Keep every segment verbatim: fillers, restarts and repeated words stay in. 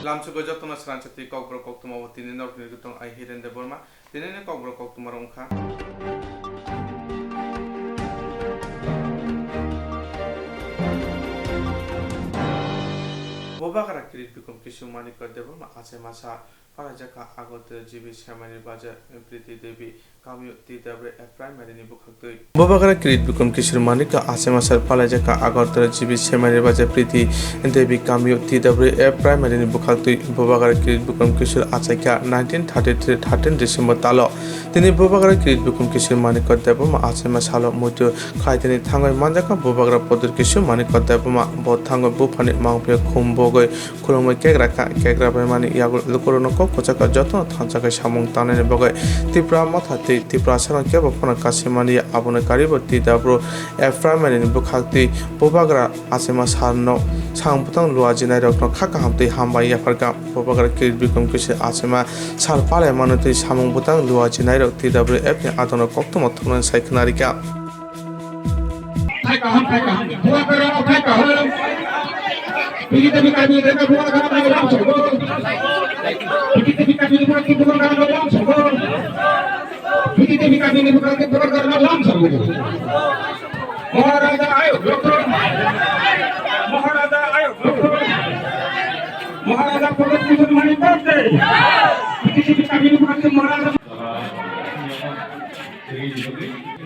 Lamsugo jotono sransa twi kokborok koktwma o tini norokni gitong ai Hiren Debbarma. Tini ni kokborok koktwma rok wngkha. Bubagra Kirit Bikram Kishore Manikya Debbarma achaima sal palaijak kha Agartala G B Semani Bajar Priti Devi Kamio T W F Primary ni bwkhaktwi. Bubagra Kirit Bikram Kishore Manikya achaima sal palaijak kha Agartala G B Semani Bajar Priti Devi Kamio T W F Primary ni bwkhaktwi. Bubagra Kirit Bikram Kishore achaikha nineteen thirty-three thirteen December talo. Tini Bubagra Kirit Bikram Kishore Manikya Debbarma achaima salo muitu khlaitini thangwi manjakha Bubagra Pradyut Kishore Manikya Debbarma. Bo thangwi buphani mangpili khum bogwi khulumwi kekra kha. Kekra baimani yago lukurokno kok kwchak kha jotono thansa khe samung tangnani bagwi Tipra Motha tei Tiprasano kebo phano kasimani ya, aboni karibo T W F Primary ni bwkhaktwi Bubagra achaima salno samung bwtang luajinairokno kha kaham tei hambai yapharkha. Bubagra Kirit Bikram Kishore achaima sal palaimano tei samung bwtang luajinairok T W F ni adongrok koktwma thumnani sai khwnarikha. Thai kaham, thai kaham. Bubagra thai kaham. Piti Devi kami reka Bubagra lam sogo. Piti Devi kami reka Bubagra lam sogo. Piti Devi kami reka Bubagra lam sogo. Maharaja ayo, doktor. Maharaja ayo, doktor. Maharaja Pradyut Kishore Manikya Debbarma. Piti Devi kami reka Maharaja.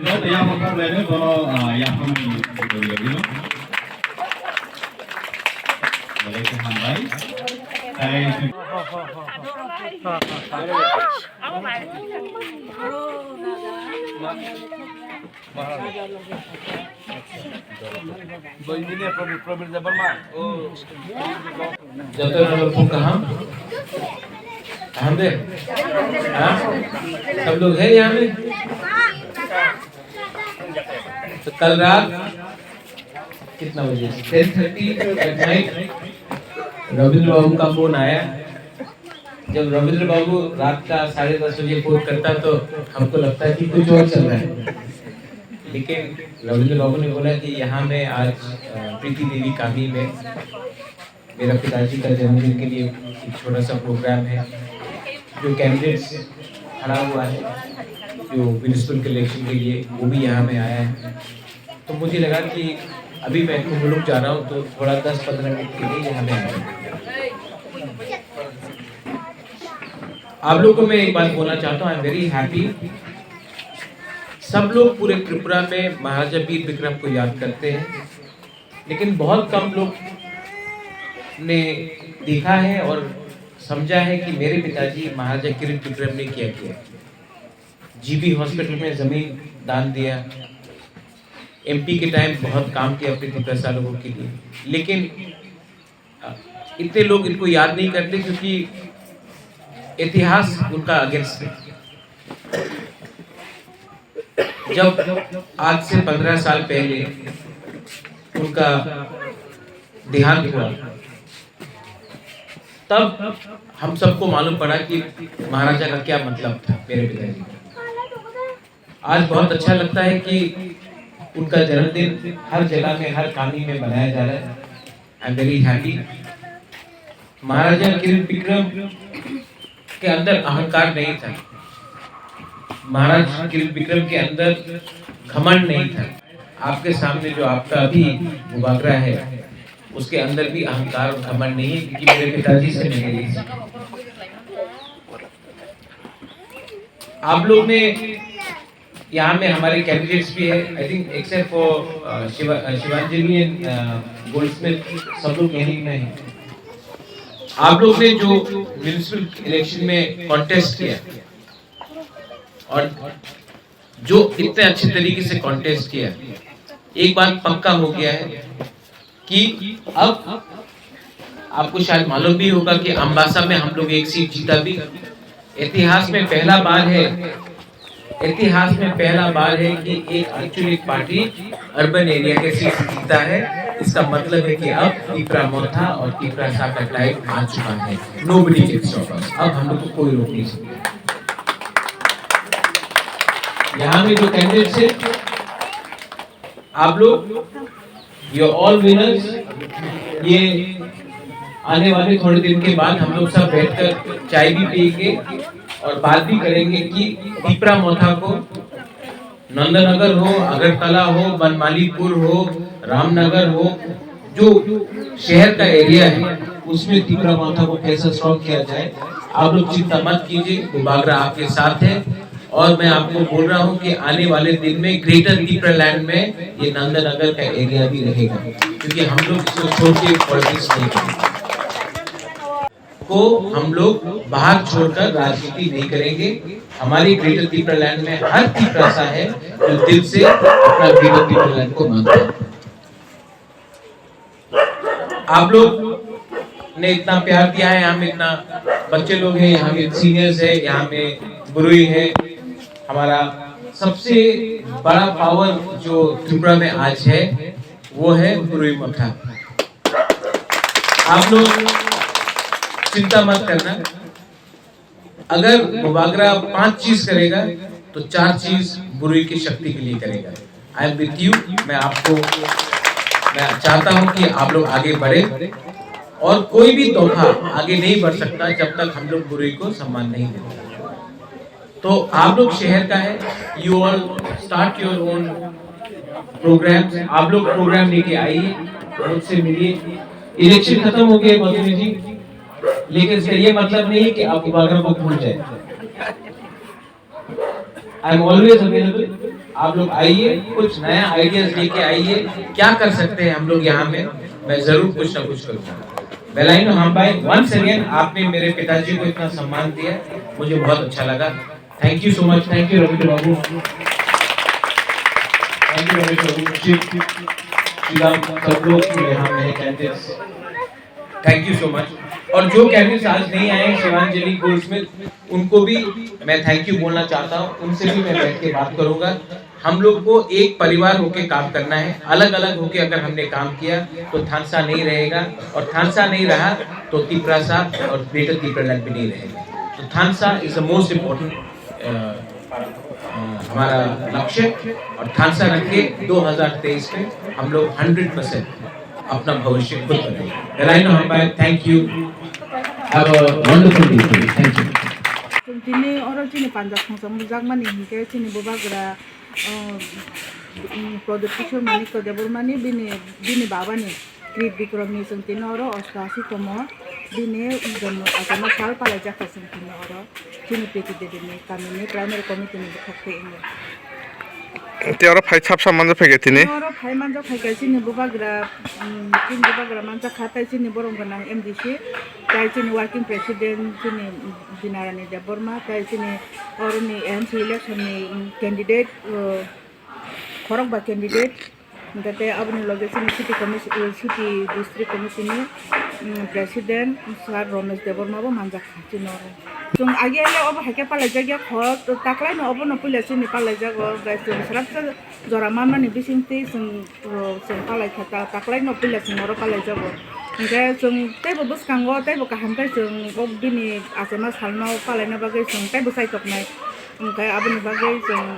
Yang pertama ini kalau, ah, yang Mereka hambai. Saya Joto na lopu kaham? Kaham de? Ha? Sab log hai yahan pe? To kal raat kitna baje? Ten thirty at night Ravindra Babu ka phone aaya. जब रविंद्र बाबू रात का साढ़े दस बजे फोन करता तो हमको लगता है कि कुछ और चल रहा है, लेकिन रविंद्र बाबू ने बोला कि यहाँ मैं आज, अ, प्रीति देवी कामी में मेरा पिताजी का जन्मदिन के लिए एक छोटा सा प्रोग्राम है। जो कैंडिडेट्स खड़ा हुआ है, जो म्युनिसिपल इलेक्शन के लिए, वो भी यहाँ में आया है। तो मुझे लगा कि अभी मैं कुंभलुक जा रहा हूँ, तो थोड़ा दस पन्द्रह मिनट के लिए यहाँ में आ जाऊँ। आप लोग को मैं एक बात बोलना चाहता हूँ, I am very happy। सब लोग पूरे त्रिपुरा में महाराजा वीर विक्रम को याद करते हैं, लेकिन बहुत कम लोग ने देखा है और समझा है कि मेरे पिताजी महाराजा किरण विक्रम ने क्या किया। जीबी हॉस्पिटल में जमीन दान दिया, एमपी के टाइम बहुत काम किया अपने तिब्बत लोगों के लिए, लेकिन इतने लोग इनको याद नहीं करते क्योंकि इतिहास उनका अगेंस्ट है। जब आज से पन्द्रह साल पहले उनका देहांत हुआ, तब हम सबको मालूम पड़ा कि महाराजा का क्या मतलब था मेरे पिताजी का। आज बहुत अच्छा लगता है कि उनका जन्मदिन हर जगह में, हर कामी में मनाया जा रहा है। I am very happy। महाराजा किरण विक्रम के अंदर अहंकार नहीं था। महाराज किरण विक्रम के अंदर घमंड नहीं था। आपके सामने जो आपका अभी मुबागरा है, उसके अंदर भी अहंकार और घमंड नहीं है, क्योंकि मेरे पिताजी से मैंने ये सीखा। आप लोग ने यहाँ में हमारे कैंडिडेट्स भी है, I think except for, uh, Shiva-, uh, शिवांजलि and, uh, गोल्डस्मिथ, सब लोग यहीं में हैं। आप लोग ने जो म्युनिसिपल इलेक्शन में कॉन्टेस्ट किया और जो इतने अच्छे तरीके से कॉन्टेस्ट किया, एक बात पक्का हो गया है कि अब आपको शायद मालूम भी होगा कि अम्बासा में हम लोग एक सीट जीता भी। इतिहास में पहला बार है, इतिहास में पहला बार है कि एक, actually एक पार्टी अर्बन एरिया के सीट जीता है। इसका मतलब है कि अब तिपरा मोथा और तिपरा सा का टाइम आ चुका है। Nobody can stop us। अब हम लोग को कोई रोक नहीं सकता। यहाँ में जो कैंडिडेट्स हैं, आप लोग, you are all winners। ये आने वाले थोड़े दिन के बाद हम लोग सब बैठकर चाय भी पिएंगे और बात भी करेंगे कि तिपरा मोथा को नंदनगर हो, अगरतला हो, बनमालीपुर हो, रामनगर हो, जो शहर का एरिया है, उसमें तिपरा मोथा को कैसे स्ट्रॉन्ग किया जाए। आप लोग चिंता मत कीजिए, बुबागरा आपके साथ है। और मैं आपको बोल रहा हूँ कि आने वाले दिन में ग्रेटर तिपरा लैंड में ये नंदनगर का एरिया भी रहेगा, क्योंकि हम लोग इसको छोड़ के पॉलिटिक्स नहीं करेंगे। को हम लोग बाहर छोड़कर राजनीति नहीं करेंगे। हमारी ग्रेटर तिपरा लैंड में हर तिपरासा है जो दिल से अपना ग्रेटर तिपरा लैंड को मानता है। आप लोग ने इतना प्यार दिया है, यहाँ में इतना बच्चे लोग हैं, यहाँ में सीनियर्स है, यहाँ में बुरुई है। हमारा सबसे बड़ा पावर जो त्रिपुरा में आज है, वो है बुरुई मोथा। आप लोग चिंता मत करना, अगर बुबागरा पांच चीज करेगा तो चार चीज बुरुई की शक्ति के लिए करेगा। I am with you. मैं आपको, मैं चाहता हूं कि आप लोग आगे बढ़े, और कोई भी तोहफा आगे नहीं बढ़ सकता जब तक हम लोग बुरुई को सम्मान नहीं देते। तो आप लोग शहर का है, you all start your own programs। आप लोग प्रोग्राम लेके आइए, मुझसे मिलिए। इलेक्शन खत्म हो गया मधुनी जी, लेकिन इसका ये मतलब नहीं है कि आप बुबागरा को भूल जाए। I am always available. आप लोग आइए, कुछ नया आइडियाज लेके आइए, क्या कर सकते हैं हम लोग यहाँ में, मैं जरूर कुछ ना कुछ करूँगा। Belaino hambai, once again आपने मेरे पिताजी को इतना सम्मान दिया, मुझे बहुत अच्छा लगा। Thank you so much, thank you Ravindra Babu, thank you Ravindra Babu, chief, chief, सब लोग यहाँ मेरे candidates. Thank you so much. और जो कैंडिडेट्स आज नहीं आए, शिवांजलि गोल्डस्मिथ, उनको भी मैं थैंक यू बोलना चाहता हूँ, उनसे भी मैं बैठ के बात करूंगा। हम लोग को एक परिवार होके काम करना है। अलग अलग होके अगर हमने काम किया तो थानसा नहीं रहेगा, और थानसा नहीं रहा तो तिपरासा और ग्रेटर तिपरालैंड भी नहीं रहेगा। तो थानसा इज द मोस्ट इम्पोर्टेंट हमारा लक्ष्य, और थानसा रख के दो हज़ार तेईस में हम लोग हंड्रेड परसेंट अपना भविष्य खुद बनाएंगे। Belaino hambai, thank you. Have a wonderful day. Thank you. Chwng tini oro chini panja khongsa mujakmani hinkhe chini bubagra, uh, um, Pradyot Kishore Manikya Debbarmani bini, bini babani Krit Bikramni chwng tini oro osto ashi tomo bini jonmo, achaima sal palaijak kha chwng tini oro chini Peti Debini kamini primary committee ni bwkhak tei wngwi. Tei oro phai sap sap manjak phaikha tini. Tei oro phai manjak phaikha chini bubagra, um, chini bubagra manjak kha tei chini borom gwnang M D C tei chini working president chini Dinarani Debbarma tei chini oroni M C election ni, um, candidate, uh, khorokba candidate. Hingke tei aboni loge chini city commission, eh, city district committee ni, mm, president sir Romesh Debbarma bo manjak kha chini oro. Chwng agi agi obo hai khe palaijakya kho, taklaino obono puila chini palaijago, hingke chwng swrapsa jora manmani bisingtwi chwng, oh, chwng palai kha, ta-, taklaino puila chwng oro palaijago. Hingke chwng teibo bwskango teibo kaham khe chwng o bini achaima salno palaina bagwi chwng teibo chaitoknai. Hingke aboni bagwi chwng,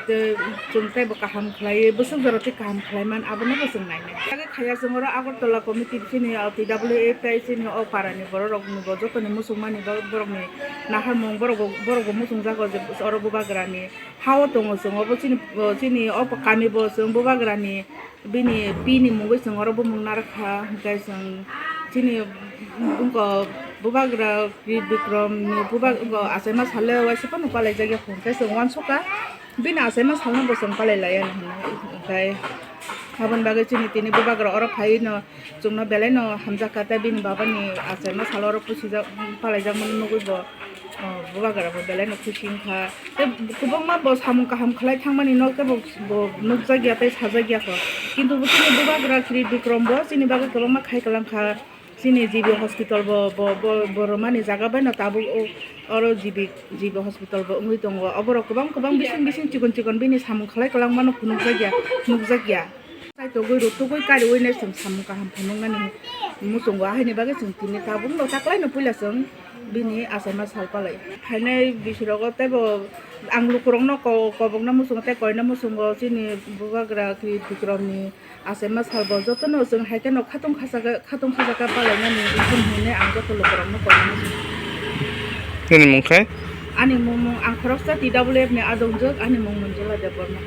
tei, chwng teibo kaham khlaiwi, bwswk jora tei kaham khlaiman, abono bo chwng nainai. Age khaya chwng oro Agartala committee chini o T W A tei chini o parani bororokni bo jotoni muchungmani bo-, borokni naharmung borokbo, borokbo muchungjago je oro bubagrani ha-o tongo chwng obo chini, chini o kami bo chwng bubagrani. Bini, bini mungwi chwng oro bumung narwkha, hwnkhe chwng chini wngkha bubagra Krit Bikramni bubag-, wngkha achaima salo waisa phano palaijakya, hwnkhe chwng uansukha bini achaima salno bo chwng palai laiya hinwi. Hwnkhe aboni bagwi chini tini bubagra oro phaino chwngno belaino hamjakha, tei bini babani achaima salo oro pusijak, palaijakmani nugwi bo. Oh, bubagra bo belai no khusi wngkha. Tei kwbangma bo samung kaham khlai thangmani no tei bo, bo nukjakya tei sajakya kho. Kintu bo chini bubagra Krit Bikram bo chini bagwi kwbangma khai kwlang kha. Chini G B hospital bo, bo, bo, bo rwmani jaga bai no tabuk o, oro G B, G B hospital bo wngwi tongo. Oborok kwbang kwbang bising bising chikon chikon bini samung khlai kwlangma no phunukjakya, nukjakya. Chaitogwi rwtugwi kariwi nai chwng samung kaham phunuknani muchungo, ahaini bagwi chwng tini tabukno taklaino puila chwng bini achaima sal palai. Phainai bisirogo teibo Ang lukurokno ko-, kobokna muchungo tei koina muchungo chini bubagra Kri Bikromni achaima salbo jotono chwng hai kheno khatung khasaka, khatung khasaka palainani hwnwi ang joto lukurokno koina muchungo. Nini mung khe? Ani mung, mung ang khoroksa T W F ni adongjwk, ani mung Manjula Debbarma.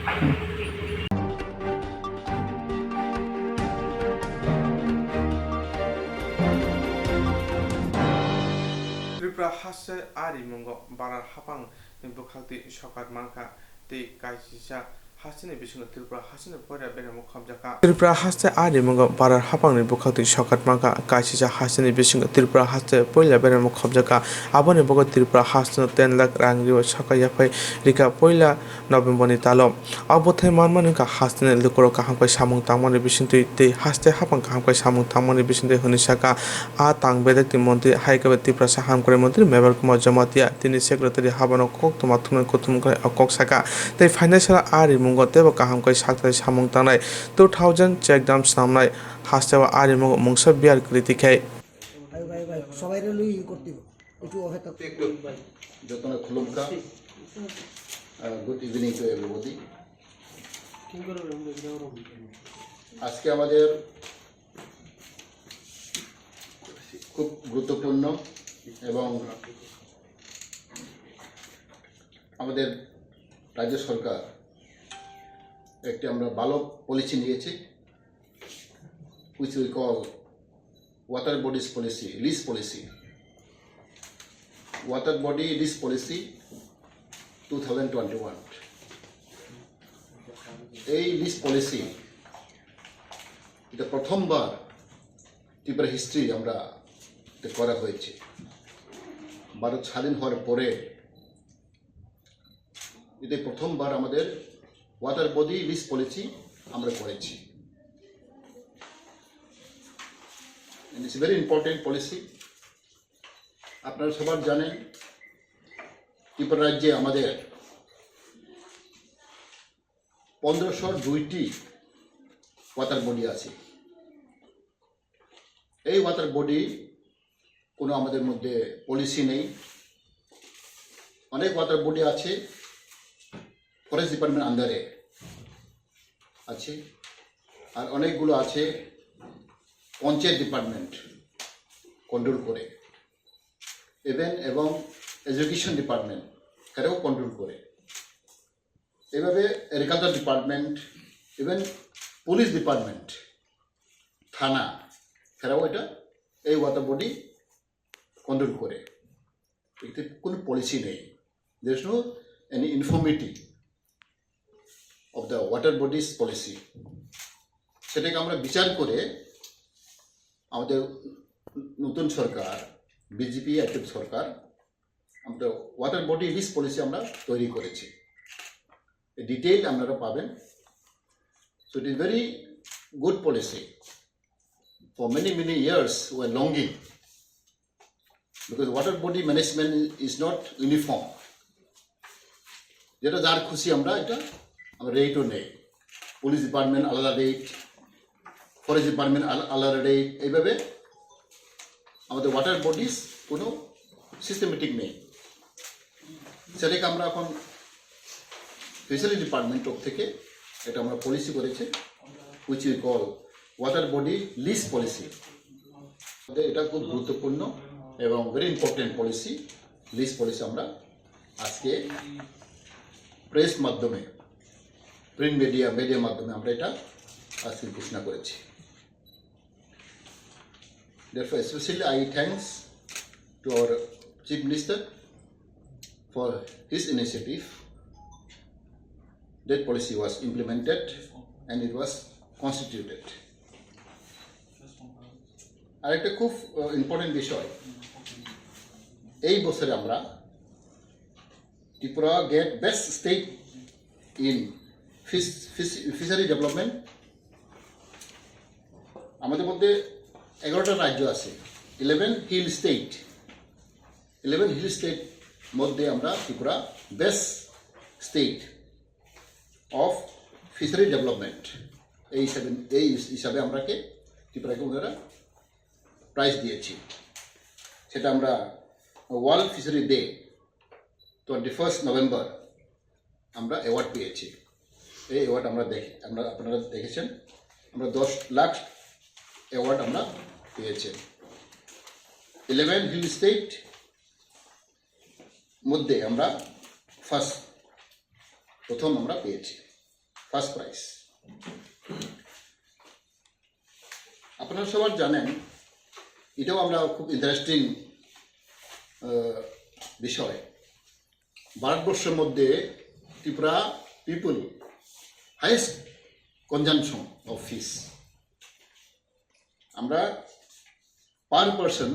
Tripura haste a rimungo barar haphang ni bwkhaktwi sokat mankha tei kaisisa hasteni bisingo Tripura hasteni poila beremo khopjakha. Tripura haste a rimungo barar haphangni bwkhaktwi sokat mankha, kaisisa hasteni bisingo Tripura haste poila beremo khopjakha. Aboni bagwi Tripura hasteno ten lakh rang riwi sokat yaphai rikha poila November ni talo. O bwthai manmani wngkha hasteni lukurok kaham khe samung tangmani bisingtwi tei haste haphang kaham khe samung tangmani bisingtwi hwnwi sakha. A tang bedekni montri hai khe Tiprasa hamkrai montri Mebar Kumar Jamatia tini secretary habano koktwma thumnai kuthum khlai o kok sakha. Tei phainai salo a rimungo teibo kaham khe sakthai samung tangnai two thousand check dam snamnai hasteo a rimungo mungsa biyar kwrwi twi khai. ভাই ভাই ভাই, সবাইরে লই ই করতে হবে। একটু অপেক্ষা। একটু যত্ন খুলুমকা। Uh, good evening to everybody. আজকে আমাদের খুব গুরুত্বপূর্ণ এবং আমাদের রাজ্য সরকার একটি আমরা ভালো পলিসি নিয়েছি, which we call water bodies policy, lease policy, water body lease policy two thousand twenty-one। এই লিজ পলিসি এটা প্রথমবার ত্রিপুরা হিস্ট্রি আমরা এটা করা হয়েছে। ভারত স্বাধীন হওয়ার পরে এটাই প্রথমবার আমাদের ওয়াটার বডি লিজ পলিসি আমরা করেছি। And it's a very important policy। আপনারা সবার জানেন, ত্রিপুরা রাজ্যে আমাদের পনেরোশো দুইটি ওয়াটার বডি আছে। এই ওয়াটার বডি কোনো আমাদের মধ্যে পলিসি নেই। অনেক ওয়াটার বডি আছে ফরেস্ট ডিপার্টমেন্ট আন্ডারে আছে, আর অনেকগুলো আছে পঞ্চায়েত ডিপার্টমেন্ট কন্ট্রোল করে, ইভেন এবং এডুকেশন ডিপার্টমেন্ট এটাও কন্ট্রোল করে। এভাবে agriculture department, even police department, থানা, এরাও এটা এই ওয়াটার বডি কন্ট্রোল করে। এতে কোনো পলিসি নেই। There is no any uniformity of the water bodies policy। সেটাকে আমরা বিচার করে আমাদের নতুন সরকার, বিজেপি অ্যাক্টিভ সরকার, আমরা ওয়াটার বডি লিজ পলিসি আমরা তৈরি করেছি। ডিটেইল আপনারা পাবেন। So it is very good policy। For many, many years we are longing, because water body management is not uniform। যেটা যার খুশি আমরা এটা, আমরা রেটও নেই। পুলিশ ডিপার্টমেন্ট আলাদা রেট, ফরেস্ট ডিপার্টমেন্ট আলা-, আলাদা রেট। এইভাবে আমাদের ওয়াটার বডিজ কোনো সিস্টেমেটিক নেই। সেটাকে আমরা এখন ফিশারি ডিপার্টমেন্ট তরফ থেকে এটা আমরা পলিসি করেছি, which we call water body lease policy। এটা খুব গুরুত্বপূর্ণ এবং very important policy, lease policy. আমরা আজকে প্রেস মাধ্যমে, প্রিন্ট মিডিয়া, মিডিয়ার মাধ্যমে আমরা এটা আজকে ঘোষণা করেছি। Therefore, especially I thanks to our Chief Minister for his initiative। That policy was implemented and it was constituted। আর একটা খুব ইম্পর্টেন্ট বিষয়, এই বছরে আমরা Tripura get best state in fish fishery development. আমাদের মধ্যে এগারোটা রাজ্য আছে, eleven hill state. Eleven hill state মধ্যে আমরা Tripura best state of fishery development এই হিসাবে, এই হিসাবে আমরাকে, ত্রিপুরাকে ওনারা প্রাইজ দিয়েছি। সেটা আমরা world fishery day, twenty first November, আমরা অ্যাওয়ার্ড পেয়েছি। এই অ্যাওয়ার্ড আমরা দেখে আমরা আপনারা দেখেছেন, আমরা দশ লাখ অ্যাওয়ার্ড আমরা পেয়েছি। ইলেভেন হিল স্টেট মধ্যে আমরা ফার্স্ট, প্রথম আমরা পেয়েছি ফার্স্ট প্রাইজ। আপনারা সবার জানেন, এটাও আমরা খুব ইন্টারেস্টিং বিষয়। ভারতবর্ষের মধ্যে Tripura people highest consumption of fish. আমরা per person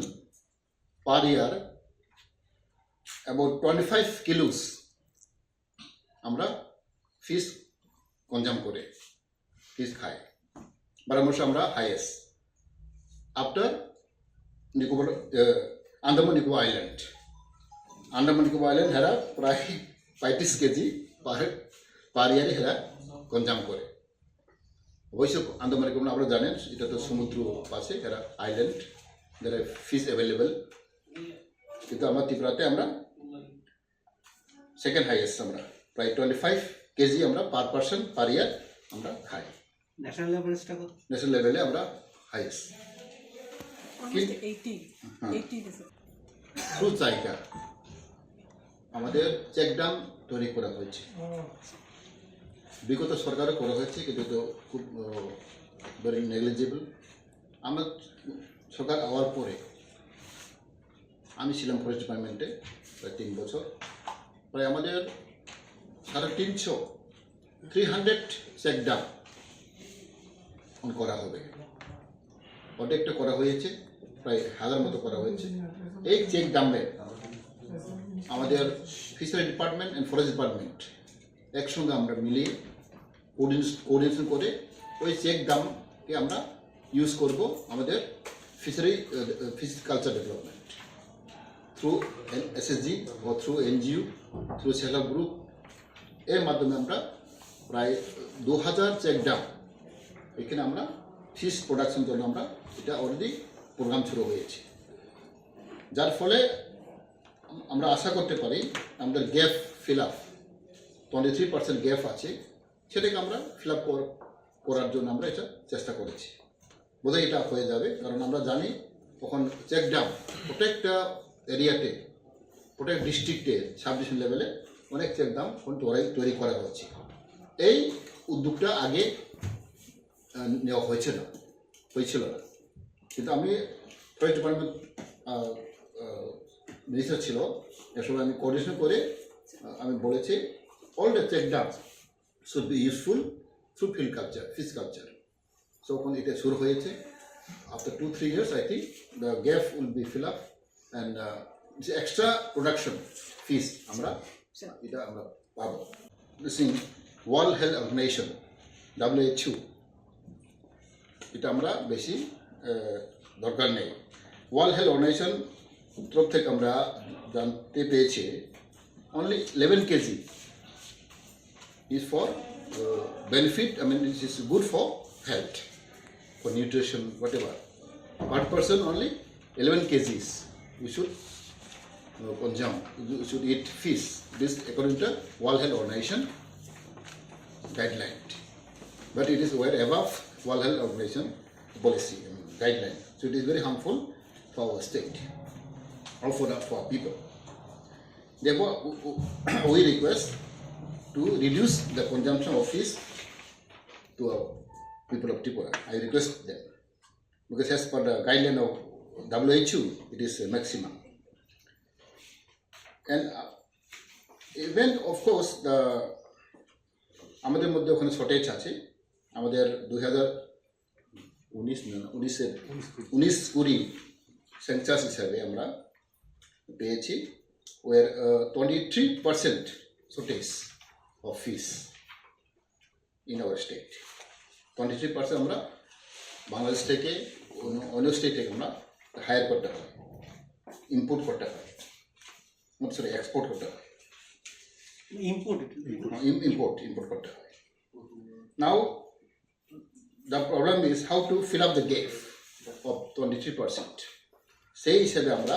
per year about twenty five kilos আমরা ফিশ কনজাম করে, ফিশ খাই। ভারতবর্ষে আমরা highest after Nicobar, ah, Andaman Nicobar island. Andaman Nicobar island হেরা প্রায় পঁয়ত্রিশ কেজি পার পার ইয়ারে হেরা কনজাম করে। অবশ্য আন্দামান নিকোবর আপনারা জানেন, এটা তো সমুদ্র পাশে, এরা island, there are fish available। কিন্তু আমরা ত্রিপুরাতে আমরা সেকেন্ড হাইয়েস্ট, আমরা প্রায় টোয়েন্টি ফাইভ কেজি আমরা পার পার্সন পার ইয়ার আমরা খাই। ন্যাশনাল এভারেজটা কত? ন্যাশনাল লেভেলে আমরা হাইয়েস্ট। Almost কিন্তু eighty, হ্যাঁ। Eighty is it? শুধু জায়গা, আমাদের চেক ড্যাম তৈরি করা হয়েছে, বিগত সরকারও করা হয়েছে, কিন্তু তো খুব ভেরি নেগলিজেবল। আমরা সরকার আওয়ার পরে আমি ছিলাম ফরেস্ট ডিপার্টমেন্টে প্রায় তিন বছর। প্রায় আমাদের সাড়ে তিনশো, থ্রি হান্ড্রেড চেক ড্যাম এখন করা হবে। অর্ধেকটা করা হয়েছে, প্রায় হাজার মতো করা হয়েছে। এই চেক ড্যামে আমাদের fishery department and forest department একসঙ্গে আমরা মিলিয়ে কোঅর্ডিনেশন কোঅর্ডিনেশন করে ওই চেক ড্যামকে আমরা ইউজ করব আমাদের fishery fish culture development through SSG ও through NGO, through self help group. এর মাধ্যমে আমরা প্রায় দু হাজার চেক ড্যাম এখানে আমরা ফিশ প্রোডাকশন জন্য আমরা এটা অলরেডি প্রোগ্রাম শুরু হয়েছে, যার ফলে আম- আমরা আশা করতে পারি আমাদের gap fill up, twenty three percent gap আছে, সেটাকে আমরা ফিল আপ করার জন্য আমরা এটা চেষ্টা করেছি। বোধহয় এটা হয়ে যাবে, কারণ আমরা জানি তখন চেক ড্যাম প্রত্যেকটা এরিয়াতে, প্রত্যেক ডিস্ট্রিক্টে, সাব ডিভিশন লেভেলে অনেক চেক ড্যাম এখন তৈরি তৈরি করা হচ্ছে। এই উদ্যোগটা আগে আহ, নেওয়া হয়েছে না, হয়েছিল না। কিন্তু আমি ফরেস্ট ডিপার্টমেন্ট মিনিস্টার ছিল, এ সময় আমি কোঅর্ডিনেশন করে আহ, আমি বলেছি, all the check dams should be useful through fish culture, fish culture. So এখন এটা শুরু হয়েছে। After two three years, I think the gap will be fill up and uh, যে এক্সট্রা প্রোডাকশন ফিশ আমরা এটা আমরা পাবো। সিং ওয়ার্ল্ড হেলথ অর্গানাইজেশন, ডাব্লিউএইচও, এটা আমরা বেশি আহ, দরকার নেই। ওয়ার্ল্ড হেলথ অর্গানাইজেশন তরফ থেকে আমরা জানতে পেরেছি, only eleven kg is for uh, benefit, I mean, it is good for health, for nutrition, whatever. Per person only eleven kgs we should uh, consume, we should eat fish. This according to World Health Organization guideline. But it is well above World Health Organization policy, I mean, guideline. So it is very harmful for our state or for, the, for people. Therefore, we request to reduce the consumption of fish to our people of Tripura. I request them. Because as per the guideline of W H O, it is a maximum. And uh, even, of course, the আমাদের মধ্যে ওখানে শর্টেজ আছে। আমাদের দুই হাজার উনিশ না, উনিশের উনিশ কুড়ি সেন্সাস হিসাবে আমরা পেয়েছি, where twenty three percent shortage of fish in our state. Twenty three percent আমরা বাংলাদেশ থেকে অন্য অন্য স্টেট থেকে আমরা হায়ার করতে হয়, ইম্পোর্ট করতে হয়, সরি, এক্সপোর্ট করতে হয়, ইম্পোর্ট ইম্পোর্ট ইম্পোর্ট করতে হয়। Now the problem is how to fill up the gap of twenty three percent. সেই হিসেবে আমরা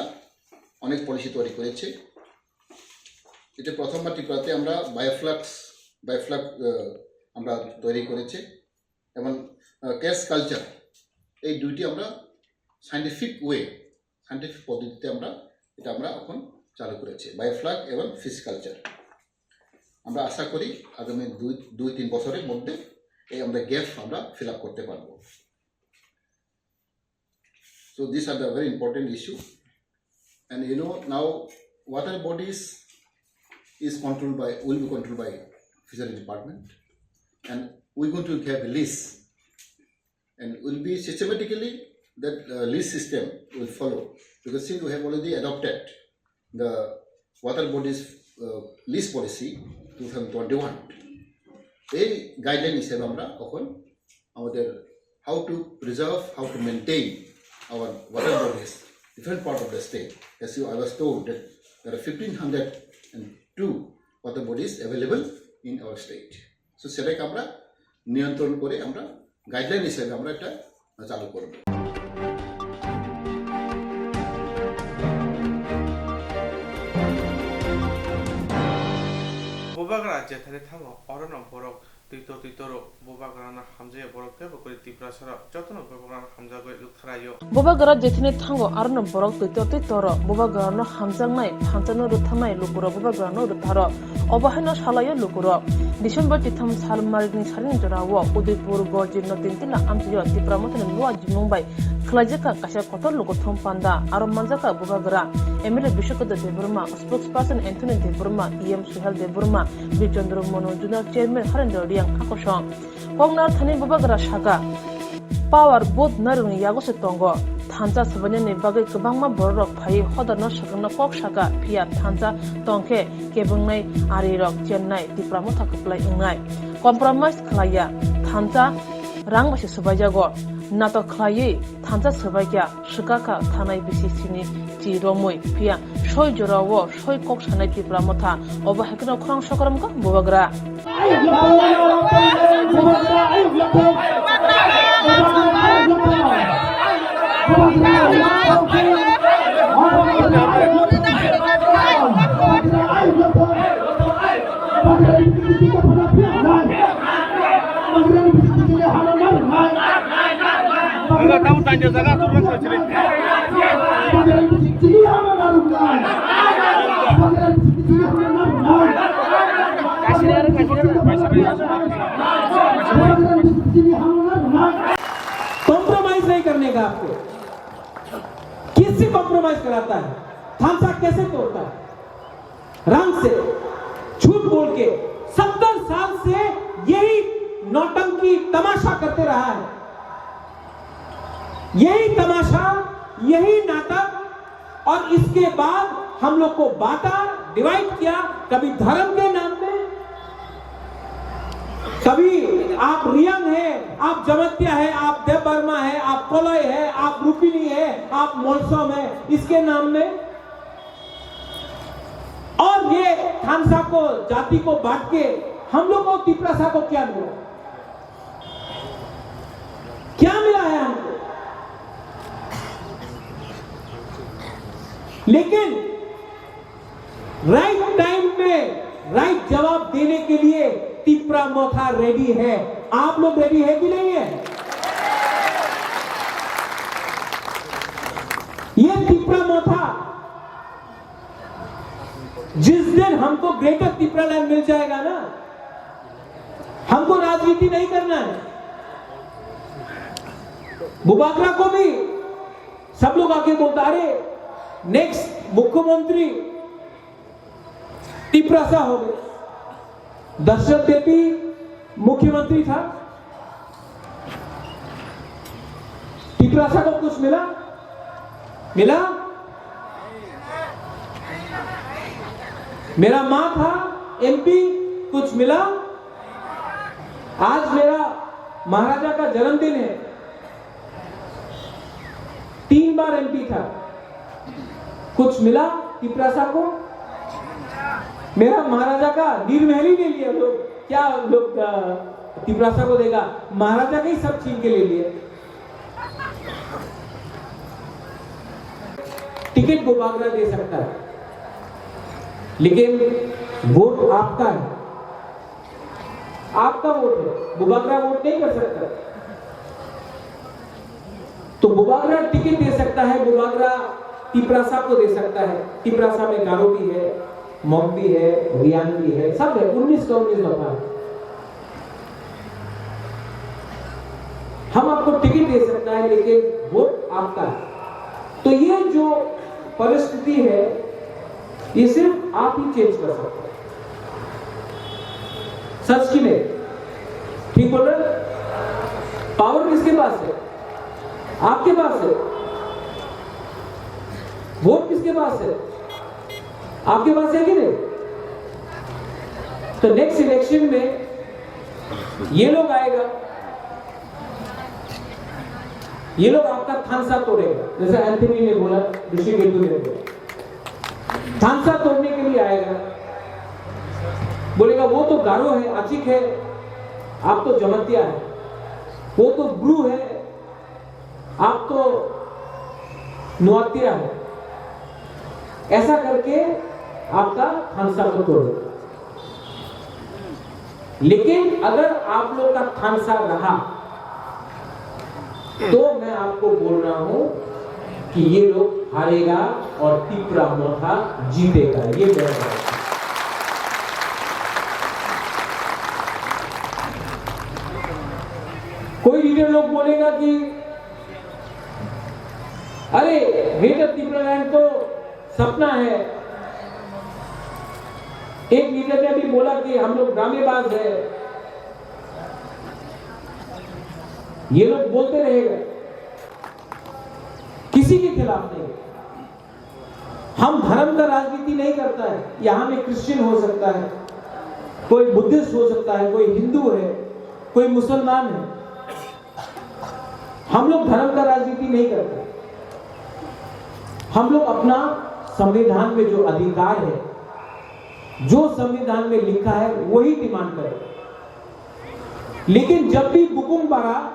অনেক পলিসি তৈরি করেছি। এটা প্রথমবার ত্রিপুরাতে আমরা বায়োফ্লাক্স বায়োফ্লক আমরা তৈরি করেছি এবং ক্যাশ কালচার, এই দুইটি আমরা সায়েন্টিফিক ওয়ে, সায়েন্টিফিক পদ্ধতিতে আমরা এটা আমরা এখন চালু করেছি, বায়োফ্লক এবং ফিশ কালচার। আমরা আশা করি আগামী দুই দুই তিন বছরের মধ্যে এই আমরা গ্যাপ আমরা ফিল আপ করতে পারবো। So these are the very important issue. And you know, now water bodies is controlled by, will be controlled by fishery department. And we're going to have a lease. And will be systematically that uh, lease system will follow. Because since we have already adopted the water bodies uh, lease policy two thousand twenty-one, এই গাইডলাইন হিসেবে আমরা এখন আমাদের how to preserve, how to maintain our water bodies, different part of the state. As you, I was told that there are fifteen hundred and two water bodies available in our state. So সেটাকে আমরা নিয়ন্ত্রণ করে আমরা গাইডলাইন হিসেবে আমরা এটা চালু করব। Bubagra jethani thango, orono borok twi tor twi toro. Bubagrano hamjakya borok teibo kwrwi Tiprasarok jotono Bubagrano hamjagwi luktharaio. Bubagra jethini thango, arono borok twi tor twi toro. Bubagrano hamjaknai, thanchano rwtharnai lukurok Bubagrano rwtharo. Obo haino salaio lukurok. December chitham sal marikni salini jorao Udaipur Gorjino Tintila amchaio Tipra Mothani luwa jimung bai khwlaijakha kaisa kotor lukuthum panda. Aro manjakha Bubagra M L A Biswakarma Debbarma, spokesperson Anthony Debbarma, E M Suhel Debbarma, Birchandra Manu, Zonal Chairman Harendra Reang, Akosong. Koknar thani Bubagra saka, power booth narwkni yago se tongo. Thansa swbainani bagwi kwbangma bororok phaiwi hodarno swkangno kok saka, phiya thansa tongkhe kebwngnai arirok chennai Tipra Motha kwplai wngnai. Compromise khlaiya, thansa rang bai se swbaijago. Natok khlaiwi thansa swbaikha, swkakha thanai bisi sini chi romwi, phiya soi jorao soi kok sanai Tipra Motha, obo hai kheno khorang sokram kha Bubagra. Enggak tahu tanya jaga aturan kecil. Compromise नहीं करने का आपको। किससे कॉम्प्रोमाइज कराता है? थानसा कैसे तोड़ता है? रंग से झूठ बोल के सत्तर साल से यही नौटंकी तमाशा करते रहा है। यही तमाशा, यही नाटक, और इसके बाद हम लोग को बांटा, डिवाइड किया, कभी धर्म के नाम पे, कभी आप रियंग है, आप जमत्या है, आप देवबर्मा है, आप कोलय है, आप रूपिणी है, आप मोलसम है, इसके नाम में। और ये थानसा को, जाति को बांट के हम लोग को, तिपरासा को क्या मिला? क्या मिला है हमको? लेकिन राइट टाइम में राइट जवाब देने के लिए तिपरा मोथा रेडी है। आप लोग रेडी है कि नहीं है? ये तिपरा मोथा, जिस दिन हमको ग्रेटर तिपरा लैंड मिल जाएगा ना, हमको राजनीति नहीं करना है। बुबागरा को भी सब लोग आके बोलता, अरे नेक्स्ट मुख्यमंत्री तिपरासा हो गए। दशरथ देवी मुख्यमंत्री था, तिपरासा को कुछ मिला? मिला? मेरा माँ था एमपी, कुछ मिला? आज मेरा महाराजा का जन्मदिन है, तीन बार एमपी था, कुछ मिला तिपरासा को? मेरा महाराजा का नीरमहल ले लिया लोग, क्या लोग, अ, तिपरासा को देगा? महाराजा का ही सब छीन के ले लिए। टिकट बुबागरा दे सकता है, लेकिन वोट आपका है। आपका वोट है, बुबागरा वोट नहीं कर सकता। तो बुबागरा टिकट दे सकता है, बुबागरा तिपरासा को दे सकता है। तिपरासा में गारो भी है, मग भी है, रियांग भी है, सब है, उन्नीस का उन्नीस दफा है। हम आपको टिकट दे सकता है, लेकिन वोट आपका है। तो ये जो परिस्थिति है, ये सिर्फ आप ही चेंज कर सकते हैं। सच की नहीं? ठीक बोल रहे हैं? पावर किसके पास है? आपके पास है। वोट किसके पास है? आपके पास है कि नहीं? तो नेक्स्ट इलेक्शन में ये लोग आएगा, ये लोग आपका थानसा तोड़ेगा, जैसे एंथनी ने बोला, ऋषिकेतु ने बोला, थानसा तोड़ने के लिए आएगा, बोलेगा, "वो तो गारो है, आचिक है, आप तो जमातिया है, वो तो ब्रू है, आप तो नुआतिया है।" ऐसा करके आपका थानसा को तोड़ेगा। लेकिन अगर आप लोग का थानसा रहा, तो मैं आपको बोल रहा हूं कि ये लोग हारेगा और तिपरा मोथा जीतेगा। ये मेरा बात है। कोई लीडर लोग बोलेगा कि अरे, ग्रेटर तिपरालैंड तो सपना है। एक लीडर ने भी बोला कि हम लोग ड्रामेबाज है। ये लोग बोलते रहेगा, किसी के खिलाफ नहीं। हम धर्म का राजनीति नहीं करता है। यहाँ में क्रिश्चियन हो सकता है, कोई बुद्धिस्ट हो सकता है, कोई हिंदू है, कोई मुसलमान है। हम लोग धर्म का राजनीति नहीं करते। हम लोग अपना संविधान में जो अधिकार है, जो संविधान में लिखा है, वही डिमांड करें। लेकिन जब भी बुकुम बारा,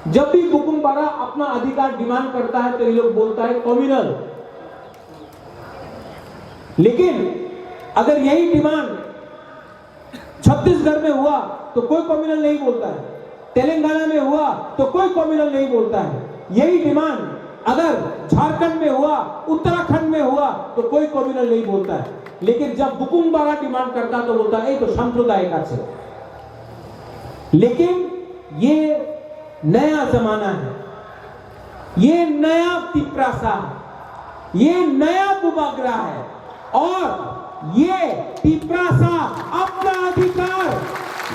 जब भी बुकुम बारा अपना अधिकार डिमांड करता है, तो ये लोग बोलता है कम्युनल। लेकिन अगर यही डिमांड छत्तीसगढ़ में हुआ तो कोई कम्युनल नहीं बोलता है, तेलंगाना में हुआ तो कोई कम्युनल नहीं बोलता है। यही डिमांड अगर झारखंड में हुआ, उत्तराखंड में हुआ तो कोई कम्युनल नहीं बोलता है। लेकिन जब बुकुम बारा डिमांड करता तो बोलता है, "ये तो सांप्रदायिक है।" लेकिन ये नया जमाना है, ये नया तिपरासा है, ये नया बुबागरा है और ये तिपरासा अपना अधिकार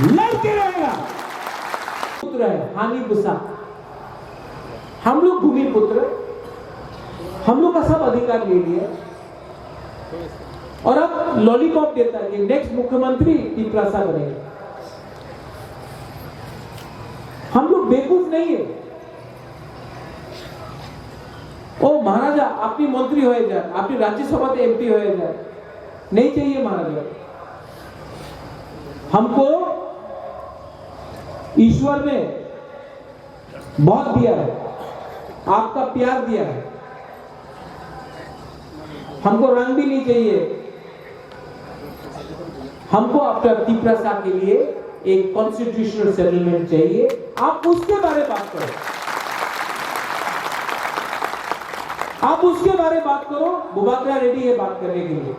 लड़के रहेगा। पुत्र है, हानि बुसा, हम लोग भूमिपुत्र, हम लोग का सब अधिकार ले लिया। और अब लॉलीपॉप देता है कि नेक्स्ट मुख्यमंत्री तिपरासा बनेगा। हम लोग बेवकूफ नहीं है। ओ महाराजा, আপনি মন্ত্রী হয়ে যান, আপনি রাজ্যসভাতে এমপি হয়ে যান, नहीं चाहिए महाराजा। हमको ईश्वर ने बहुत दिया है, आपका प्यार दिया है। हमको रंग भी नहीं चाहिए, हमको अपना तिपरासा के लिए एक कॉन्स्टिट्यूशनल सेटलमेंट चाहिए। आप उसके बारे बात करो, आप उसके बारे बात करो। बुबागरा रेडी है बात करने के लिए।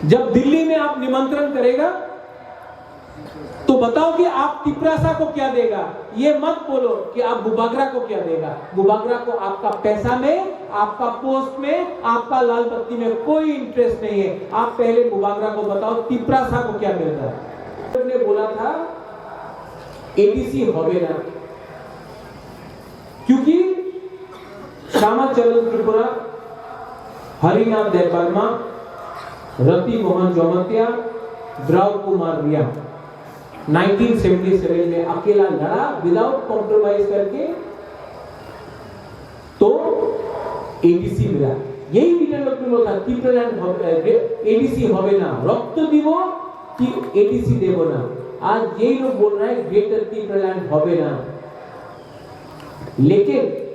जब दिल्ली में आप निमंत्रण करेगा, तो बताओ कि आप तिपरासा को क्या देगा। ये मत बोलो कि आप बुबागरा को क्या देगा। बुबागरा को आपका पैसा में, आपका पोस्ट में, आपका लाल बत्ती में कोई इंटरेस्ट नहीं है। आप पहले बुबागरा को बताओ, तिपरासा को क्या मिलता है। ने बोला था, एडीसी হবে না। क्योंकि श्यामा चरण त्रिपुरा, हरिनाथ देव वर्मा, रति मोहन जमातिया, द्राव कुमार रिया नाइनटीन सेवेंटी सेवन में अकेला लड़ा, विदाउट कॉम्प्रोमाइज करके, तो एडीसी मिला। यही लीडर लोग बोला था, টিপ্রাল্যান্ড হবে, এডিসি হবে না, রক্ত দিব, এডিসি দেব না। आज यही लोग बोल रहा है, ग्रेटर টিপ্রাল্যান্ড হবে না। लेकिन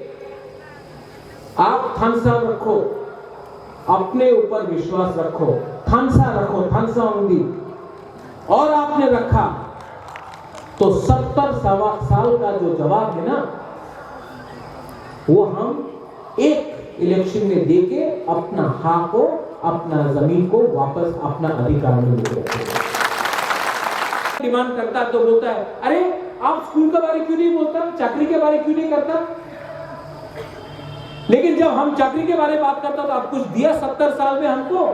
आप थानसा रखो, अपने ऊपर विश्वास रखो, थानसा रखो, थानसा उंदी। और आपने रखा, तो सत्तर सवा-, साल का जो जवाब है ना, वो हम एक इलेक्शन में देके अपना हाँ को, अपना जमीन को वापस अपना अधिकार में लेके रखेंगे। डिमांड करता है तो बोलता है, "अरे, आप स्कूल के बारे क्यों नहीं बोलता, चाकरी के बारे क्यों नहीं करता?" लेकिन जब हम चाकरी के बारे में बात करता तो आप कुछ दिया सत्तर साल में हमको?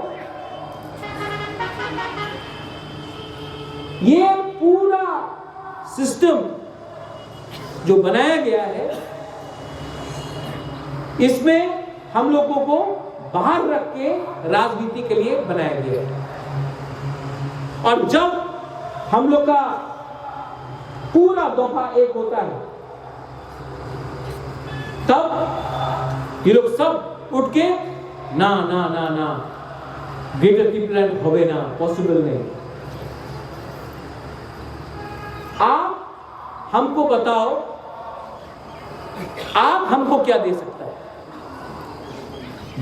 ये पूरा सिस्टम जो बनाया गया है, इसमें हम लोगों को बाहर रख के राजनीति के लिए बनाया गया है। और जब हम लोग का पूरा दफा एक होता है, तब ये लोग सब उठ के, "ना, ना, ना, ना, ग्रेटर टिपलैंड होवे ना, पॉसिबल नहीं।" आप हमको बताओ, आप हमको क्या दे सकता है?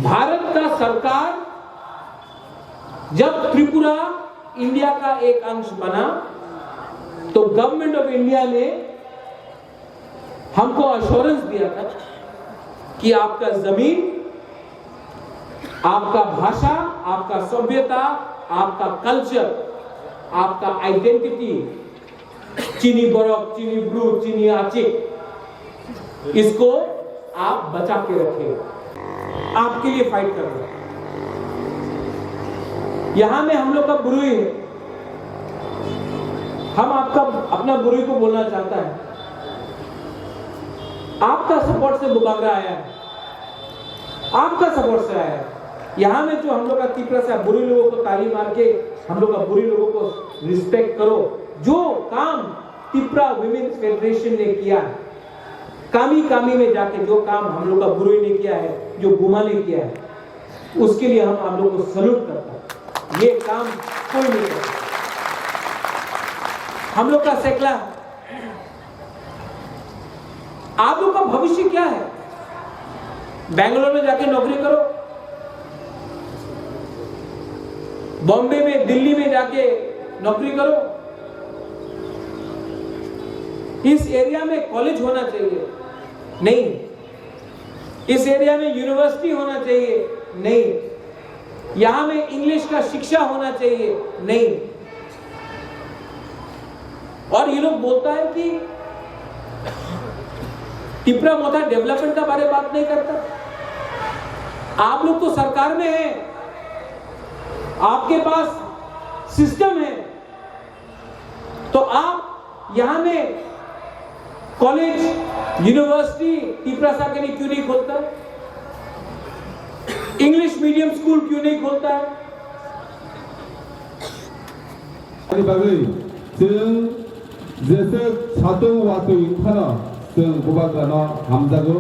भारत का सरकार, जब त्रिपुरा इंडिया का एक अंश बना, तो गवर्नमेंट ऑफ इंडिया ने हमको अश्योरेंस दिया था कि आपका जमीन, आपका भाषा, आपका सभ्यता, आपका कल्चर, आपका आइडेंटिटी, चीनी बरक, चीनी ब्रू, चीनी आचिक, इसको आप बचा के रखें, आपके लिए फाइट कर रहे हैं। यहाँ में हम लोग का ब्रूई है, हम आपका, अपना ब्रूई को बोलना चाहता है, आपका सपोर्ट से बुबागरा आया है, आपका सपोर्ट से आया है। यहाँ में जो हम लोग का तिपरा से ब्रूई लोगों को ताली मार के हम लोग का ब्रूई लोगों को रिस्पेक्ट करो, जो काम तिपरा वुमेन्स फेडरेशन ने किया है, कामी कामी में जाके जो काम हम लोग का ब्रूई ने किया है, जो गुमा ने किया है, उसके लिए हम आप लोग को सल्यूट करता है। ये काम कोई नहीं कर सकता। हम लोग का सेकला, आप लोग का भविष्य क्या है? बैंगलोर में जाके नौकरी करो, बॉम्बे में, दिल्ली में जाके नौकरी करो। इस एरिया में कॉलेज होना चाहिए, नहीं। इस एरिया में यूनिवर्सिटी होना चाहिए, नहीं। यहाँ में इंग्लिश का शिक्षा होना चाहिए, नहीं। और ये लोग बोलता है कि तिपरा मोथा डेवलपमेंट का बारे बात नहीं करता। आप लोग तो सरकार में हैं, आपके पास सिस्टम है, तो आप यहाँ में कॉलेज, यूनिवर्सिटी तिपरासा के लिए क्यों नहीं खोलता? इंग्लिश मीडियम स्कूल क्यों नहीं खोलता है? Ani bagwi chwng jesa satung watwi wngphano chwng bubagrano hamjago.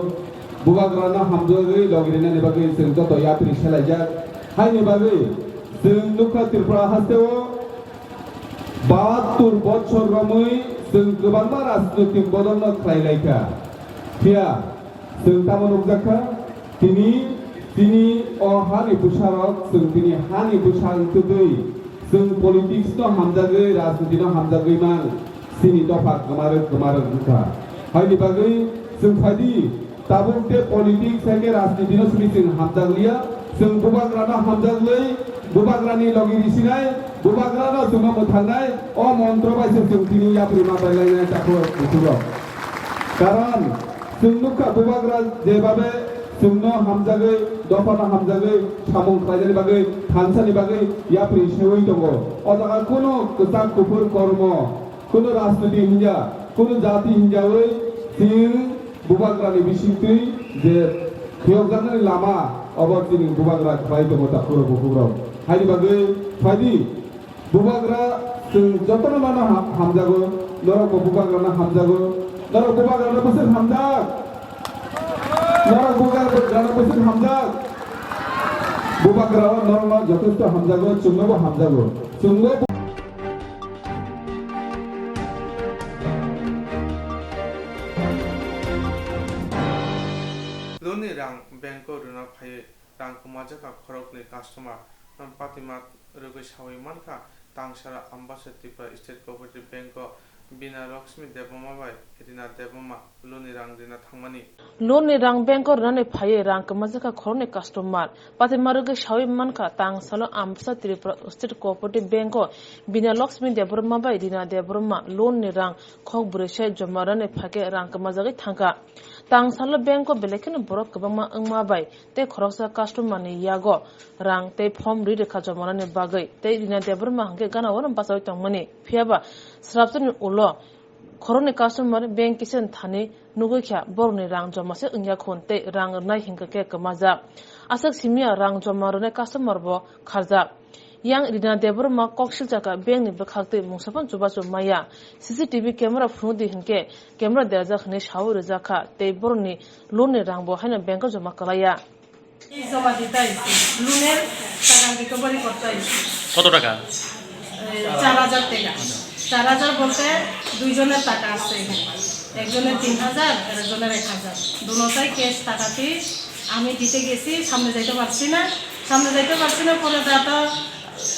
Bubagrano hamjagwi logirinani bagwi chwng joto yapri selaijak. Haini bagwi chwng nukha Tripura hasteo bahattur bochor romwi chwng kwbangma rajnoitik bodolno khlai laikha. Phiya chwng tamo nukjakha, tini, tini o hani bwsarok chwng tini hani bwsa wngtwtwi chwng politics no hamjagwi, rajniti no hamjagwi mang, chini dopha kwmarwk kwmarwk wngkha. Haini bagwi chwng phaidi, tabuk tei politics hai khe rajniti no simi chwng hamjakliya, chwng bubagrano hamjaklwi, bubagrani logi risinai, bubagrano chwngno mwthangnai, o montro bai se chwng tini yapri ma bai lainai takhuk bukhuk rok. Karon chwng nukha bubagra jebabe chwngno hamjagwi, dophano hamjagwi, samung khlainani bagwi, thansani bagwi yapri seui tongo. O jaga kunu kwchak kuphur kormo, kunu rajniti hinja, kunu jati hinjawi chwng bubagrani bisingtwi je phiyokjaknani lama, obo chini bubagra khlai tongo takhuk rok bukhuk rok. Haini bagwi phaidi, bubagra chwng jotono mano ha-, hamjago, norokbo bubagrano hamjago, norok bubagrano bwswk hamjak, norok bubagrano bwswk hamjak, bubagrao norokno jotosto hamjago, chwngnobo hamjago, chwngbo. Loan ni rang bank o rwna phaiwi rang kwmajak kha khoroknwi customer, patima rwgwi saui mankha, Tangsala Ambasa Tripura State Cooperative Bank o Bina Lakshmi Debbarma bai Rina Debbarma loan ni rang rina thangmani. Loan ni rang bank o rwnani phaiwi rang kwmajak kha khoroknwi customer. Patima rwgwi saui mankha, tangsalo Ambasa Tripura State Cooperative Bank o Bina Lakshmi Debbarma bai Rina Debbarma loan ni rang khok brwi se joma rwnani phaikhe rang kwmajagwi thangkha. Tangsalo bank o belai kheno borok kwbangma wngma bai tei khoroksa customer ni yago rang tei form ri rwkha joma rwnani bagwi, tei Rina Debbarma hwnkhe gana-o no bachaui tongmani. Phiyaba swrapsa ni ulo khoroknwi customer bank kisa thani nugwi kha borokni rang joma se wngya khun tei rang rwnai hinkhe khe kwmajak. Aswk simiya rang joma rwnai customer bo kharjak. Yang Rina Debbarma kok siljakha, bank ni bwkhak twi mungsa phano chubachu maya. C C T V camera phunukdi hinkhe camera derajak hinwi saui rwjakha tei borokni loan ni rang bo haino bank o joma kwlaiya. এই জমা দিতে আইছি, লোনের টাকা রিকভারি করতে আইছি। কত টাকা? এই চার হাজার টাকা। চার হাজার বলতে দুইজনের টাকা আছে এখানে, একজনের তিন হাজার আর একজনের এক হাজার। দুটাই ক্যাশ টাকা দিয়ে আমি দিতে গেছি, সামনে যাইতে পারছি না। সামনে যাইতে পারছি না, পরে দাদা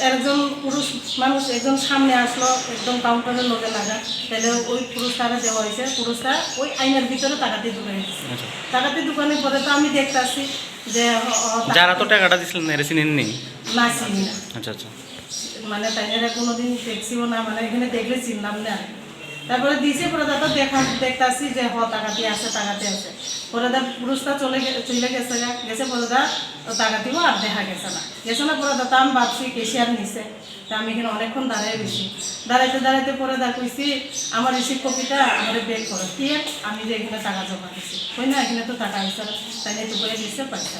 একজন পুরুষ মানুষ একজন সামনে আসলো, একদম কাউন্টারের লগে লাগা, তাহলে ওই পুরুষটারে দেওয়া হয়েছে। পুরুষটা ওই আয়নার ভিতরে টাকা দিয়ে ঢুকাই দিচ্ছে। আচ্ছা। টাকা দিয়ে ঢুকানোর পরে তো আমি দেখতাছি যে, ও, ও, যারা তো টাকাটা দিছিলেন, এরা চিনেননি? না, চিনি না। আচ্ছা, আচ্ছা। মানে তাই এরা কোনোদিন দেখছিও না, মানে এখানে দেখলে চিনলাম না। তারপরে দিছে, পরে দাদা দেখা, দেখতাছি যে, হ, টাকাতে আছে, টাকাতে আছে। পরে দা পুরুষটা চলে গে-, চলে গেছে গা, গেছে পরে দা ও টাকা দিব আর দেখা গেছে না। গেছে না, পরে দা তো আমি ভাবছি ক্যাশিয়ার নিছে। তা আমি এখানে অনেকক্ষণ দাঁড়ায় রয়েছি। দাঁড়াইতে দাঁড়াইতে পরে দা কইছি, "আমার রিসিট কপিটা আমারে ব্যাক করো।" কি এর? আমি যে এখানে টাকা জমা দিছি। কই না, এখানে তো টাকা আছে, তাই নিয়ে তো করে দিচ্ছে পয়সা।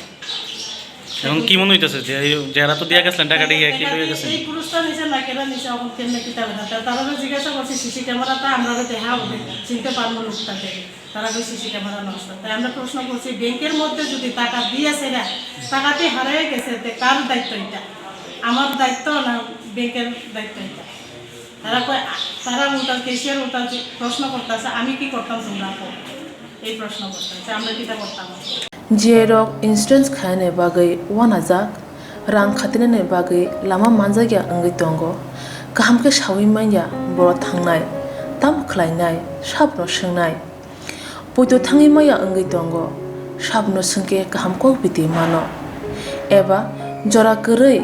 এখন কি মনে হইতেছে যে এই যারা তো দিয়া গেছিলেন টাকাটা, ইয়া কি লইয়া গেছেন? এই পুরুষটা নিছে না কেরা নিছে, এখন কেমনে কিতা বেটা? তা-, তারা তো জিজ্ঞাসা করছে, "সিসি ক্যামেরাটা আমরা তো দেখা হবে, চিনতে পারবো লোকটাকে।" তারা কই, "সিসি ক্যামেরা নষ্ট।" তাই আমরা প্রশ্ন করছি, "ব্যাংকের মধ্যে যদি টাকা দিয়েছে না, টাকাটি হারিয়ে গেছে, তে কার দায়িত্ব এটা? আমার দায়িত্ব না ব্যাংকের দায়িত্ব এটা?" তারা কয়, আ-, তারা উল্টা, ক্যাশিয়ার উল্টা যে প্রশ্ন করতেছে, "আমি কি করতাম, তোমরা কও?" এই প্রশ্ন করতেছে, "আমরা কিতা করতাম?" J rok insurance khainani bagwi uanajak, rang khatinani bagwi lama manjakya wngwi tongo. Kaham khe saui manya boro thangnai, tamo khlainai, sabno swngnai. Poito thangwi maya wngwi tongo, sabno swngkhe kaham kok biti mano. Eba jora kwrwi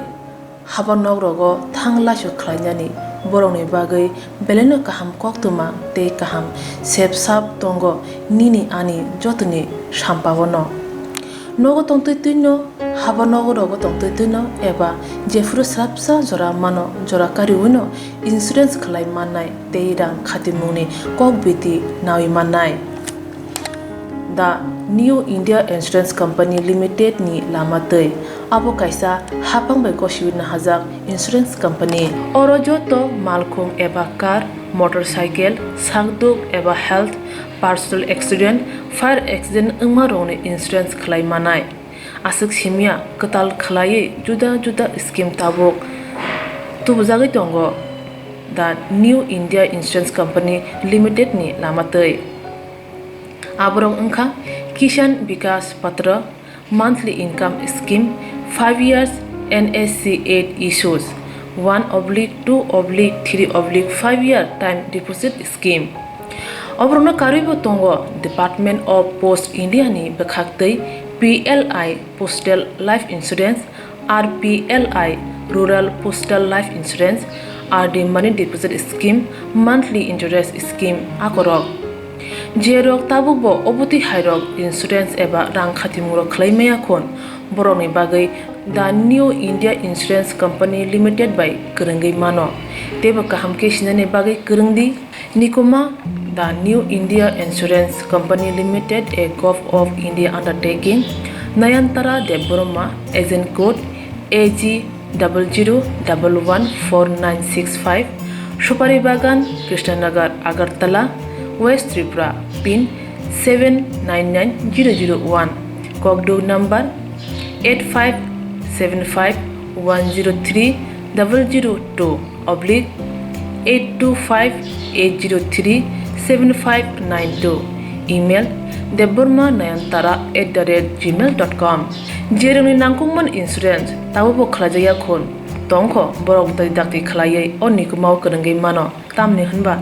haba nok rogo thang laisok khlainani borokni bagwi belaino kaham koktwma tei kaham sep sap tongo nini ani jotoni sampao no. Nogo tongtwi twino, haba nogo rogo tongtwi twino eba jephuru swrapsa jora mano, jora kariwino insurance khlai mannai tei rang khatimungni kok biti naui mannai. The New India Insurance Company Limited ni lama twi. Abo kaisa haphang bai gosiwi nahajak insurance company. Oro joto malkhung eba car, motorcycle, sakduk eba health, personal accident, fire accident wngma rokni insurance khlai manai. Aswk simya kwtal khlaiwi juda juda scheme tabuk tubujagwi tongo The New India Insurance Company Limited ni lama twi. Aborok wngkha Kisan Vikas Patra, monthly income scheme, five years N S C eight issues, one oblique two oblique three oblique five year time deposit scheme. Oborokno karwibo tongo Department of Post India ni bwkhaktwi P L I Postal Life Insurance, R P L I Rural Postal Life Insurance, R D Money Deposit Scheme, Monthly Interest Scheme akorok. Jerok tabukbo obotwi hairok insurance eba rang khatimung rok khlai maya khun, borokni bagwi The New India Insurance Company Limited bai kwrwngwi mano. Teibo kaham khe sinani bagwi kwrwngdi. Nikuma, The New India Insurance Company Limited, a Govt of India undertaking, Nayantara Debbarma, agent code A G double zero double one four nine six five, Supari Bagan, Krishnanagar, Agartala, West Tripura, pin seven nine nine zero zero one, Kokduk number eight five seven five one zero three double zero two oblique eight two five eight zero three seven five nine two, email debbarma nayantara at the rate gmail dot com. Jerokni nangkukmani insurance tabukbo khlaijakya khun, Tongkho borok dai dakti khlaiwi o nikumao kwrwngwi mano, tamni hwnba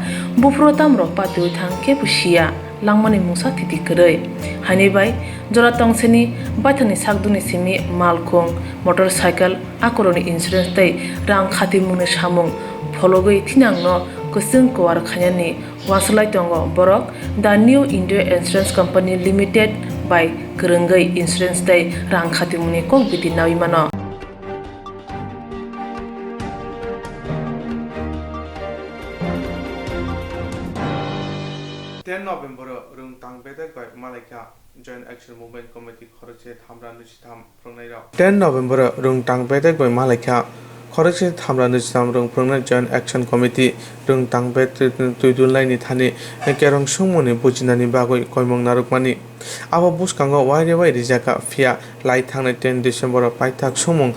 buphuru tamrok patiwi thang kebo siya, langmani mungsa thiti kwrwi. Haini bai jora tongseni baithangni sakduni simi malkhung, motorcycle, akoroni insurance tei rang khatimungni samung phologwi thinangno kwchwng kuar khainani wanswlai tongo borok The New India Insurance Company Limited bai kwrwngwi insurance tei rang khatimungni kok biti naui mano. Ten November o rwng tang bedek bai malaikha Joint Action Movement Committee khorokse thamra nusi tham phwrwngnairok. Ten November o rwng tang bedek bai malaikha khorokse thamra nusi tham rwng phwrwngnai Joint Action Committee rwng tang bedek twidulnaini thani kerong songmungni bujinani bagwi koimung narwkmani. Abo bwskango waire wai rijak kha, phiya lai thangnai ten December o paithak songmung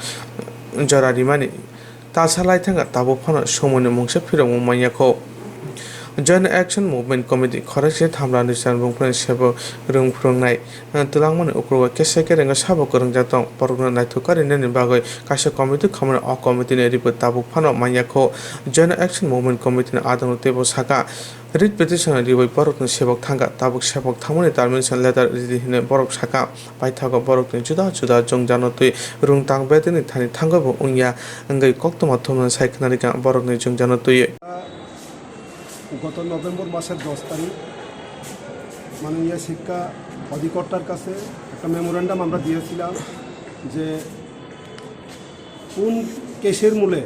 jora rimani talsa lai thangkha, tabuk phano songmungni mungsa phirokmung manya kho. Joint Action Movement Committee khorokse thamra nusi tham rwng phwrwng sebok rwng phwrwngnai twlangmani ukrogo kesa kereng sabo kwrwngjak tong, borokno naithok karinani bagwi kaisa committee khomani o committee ni report tabuk phano manya kho. Joint Action Movement Committee ni adongo teibo saka, writ petition riwi borokni sebok thangkha, tabuk sebok thangmani termination letter ridi hinwi borok saka. Paithago borokni juda juda jwngjano twi rwng tang bedekni thani thangwi bo wngya wngwi koktwma thumnani sai khwnarikha borokni jwngjano twiwi. গত নভেম্বর মাসের দশ তারিখ মাননীয় শিক্ষা অধিকর্তার কাছে একটা মেমোরান্ডাম আমরা দিয়েছিলাম যে কোন কেসের মূলে,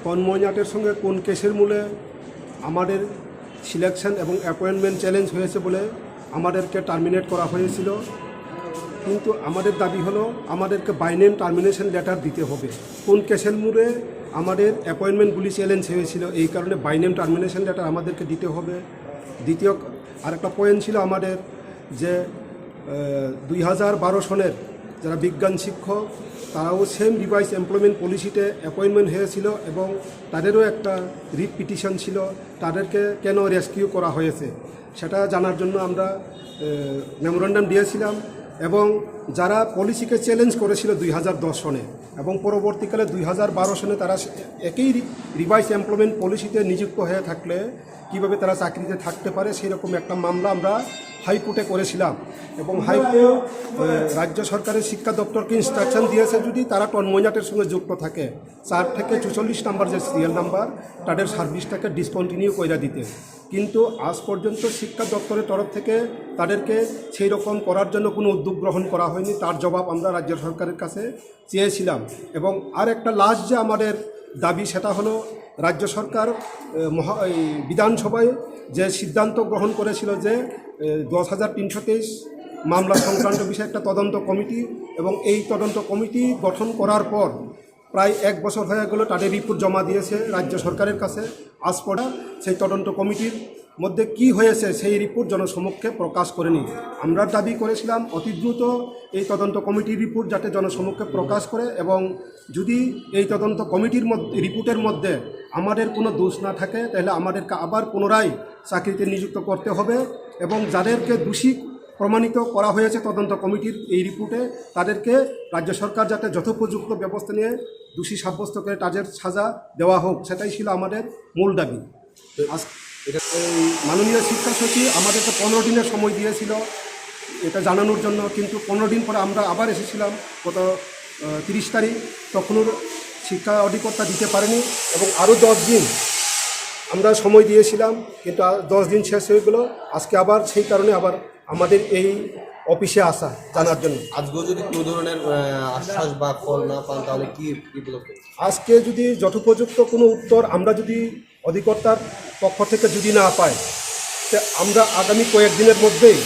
তন্ময় নাটের সঙ্গে কোন কেসের মূলে আমাদের সিলেকশন এবং অ্যাপয়েন্টমেন্ট চ্যালেঞ্জ হয়েছে বলে আমাদেরকে টার্মিনেট করা হয়েছিল। কিন্তু আমাদের দাবি হলো আমাদেরকে বাই নেম টার্মিনেশন লেটার দিতে হবে। কোন কেসের মূলে আমাদের অ্যাপয়েন্টমেন্টগুলি চ্যালেঞ্জ হয়েছিল, এই কারণে বাই নেম টার্মিনেশন লেটার আমাদেরকে দিতে হবে। দ্বিতীয় আরেকটা পয়েন্ট ছিল আমাদের যে দুই হাজার বারো সনের যারা বিজ্ঞান শিক্ষক, তারাও সেম রিভাইজ এমপ্লয়মেন্ট পলিসিতে অ্যাপয়েন্টমেন্ট হয়েছিল এবং তাদেরও একটা রিট পিটিশন ছিল, তাদেরকে কেন রেস্কিউ করা হয়েছে সেটা জানার জন্য আমরা মেমোরান্ডাম দিয়েছিলাম। এবং যারা পলিসিকে চ্যালেঞ্জ করেছিল দুই হাজার দশ সনে এবং পরবর্তীকালে দুই হাজার বারো সনে তারা একই রিভাইজ এমপ্লয়মেন্ট পলিসিতে নিযুক্ত হয়ে থাকলে কিভাবে তারা চাকরিতে থাকতে পারে, সেই রকম একটা মামলা আমরা হাইকোর্টে করেছিলাম। এবং হাইকোর্ট রাজ্য সরকারের শিক্ষা দপ্তরকে ইনস্ট্রাকশন দিয়েছে, যদি তারা তন্ময় নাটের সঙ্গে যুক্ত থাকে, চার থেকে চুচল্লিশ নাম্বার যে সিরিয়াল নাম্বার, তাদের সার্ভিসটাকে ডিসকন্টিনিউ করে দিতে। কিন্তু আজ পর্যন্ত শিক্ষা দপ্তরের তরফ থেকে তাদেরকে সেই রকম করার জন্য কোনো উদ্যোগ গ্রহণ করা হয়নি। তার জবাব আমরা রাজ্য সরকারের কাছে চেয়েছিলাম। এবং আর একটা লাস্ট যে আমাদের দাবি, সেটা হলো রাজ্য সরকার, এ, মহা-, এই বিধানসভায় যে সিদ্ধান্ত গ্রহণ করেছিল যে, এ, দশ হাজার তিনশো তেইশ মামলা সংক্রান্ত বিষয়ে একটা তদন্ত কমিটি, এবং এই তদন্ত কমিটি গঠন করার পর প্রায় এক বছর হয়ে গেল, তাদের রিপোর্ট জমা দিয়েছে রাজ্য সরকারের কাছে। আজ পর্যন্ত সেই তদন্ত কমিটির মধ্যে কি হয়েছে, সেই রিপোর্ট জনসমক্ষে প্রকাশ করেনি। আমরা দাবি করেছিলাম অতি দ্রুত এই তদন্ত কমিটির রিপোর্ট যাতে জনসমক্ষে প্রকাশ করে, এবং যদি এই তদন্ত কমিটির মধ্যে, রিপোর্টের মধ্যে আমাদের কোনো দোষ না থাকে, তাহলে আমাদেরকে আবার পুনরায় চাকরিতে নিযুক্ত করতে হবে। এবং যাদেরকে দোষী প্রমাণিত করা হয়েছে তদন্ত কমিটির এই রিপোর্টে, তাদেরকে রাজ্য সরকার যাতে যথোপযুক্ত ব্যবস্থা নিয়ে দোষী সাব্যস্ত করে তাদের সাজা দেওয়া হোক, সেটাই ছিল আমাদের মূল দাবি। তো আজ এটা এই মাননীয় শিক্ষা সচিব আমাদেরকে পনেরো দিনের সময় দিয়েছিল এটা জানানোর জন্য, কিন্তু পনেরো দিন পরে আমরা আবার এসেছিলাম গত, আহ, তিরিশ তারিখ। তখনও শিক্ষা অধিকর্তা দিতে পারেনি, এবং আরও দশ দিন আমরা সময় দিয়েছিলাম, কিন্তু আ-, দশ দিন শেষ হয়ে গেল। আজকে আবার সেই কারণে আবার আমাদের এই অফিসে আসা জানার জন্য। আজকেও যদি কোনো ধরনের, আহ, আশ্বাস বা ফল না পান, তাহলে কি, কি পদক্ষেপ? আজকে যদি যথোপযুক্ত কোনো উত্তর আমরা যদি অধিকর্তার পক্ষ থেকে যদি না পাই, তে আমরা আগামী কয়েকদিনের মধ্যেই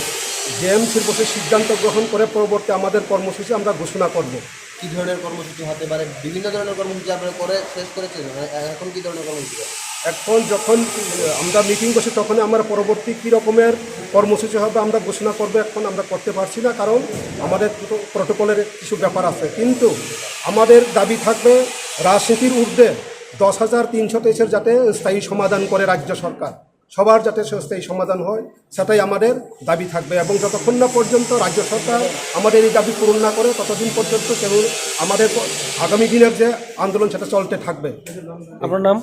জেএমসির বসে সিদ্ধান্ত গ্রহণ করে পরবর্তী আমাদের কর্মসূচি আমরা ঘোষণা করব। কি ধরনের কর্মসূচি হতে পারে? বিভিন্ন ধরনের কর্মসূচি আপনারা করে শেষ করেছেন, মানে, এ-, এখন কি ধরনের কর্মসূচি হবে? এখন যখন, আহ, আমরা মিটিং বসে, তখনই আমরা পরবর্তী কী রকমের কর্মসূচি হবে আমরা ঘোষণা করবো। এখন আমরা করতে পারছি না, কারণ আমাদের প্রোটো-, প্রোটোকলের কিছু ব্যাপার আছে। কিন্তু আমাদের দাবি থাকবে রাজনীতির ঊর্ধ্বে দশ হাজার তিনশো তেইশের যাতে স্থায়ী সমাধান করে রাজ্য সরকার। সবার যাতে সুস্থায়ী সমাধান হয়, সেটাই আমাদের দাবি থাকবে। এবং যতক্ষণ না পর্যন্ত রাজ্য সরকার আমাদের এই দাবি পূরণ না করে, ততদিন পর্যন্ত কেউ আমাদের প-, আগামী দিনের যে আন্দোলন, সেটা চলতে থাকবে। আপনার নাম?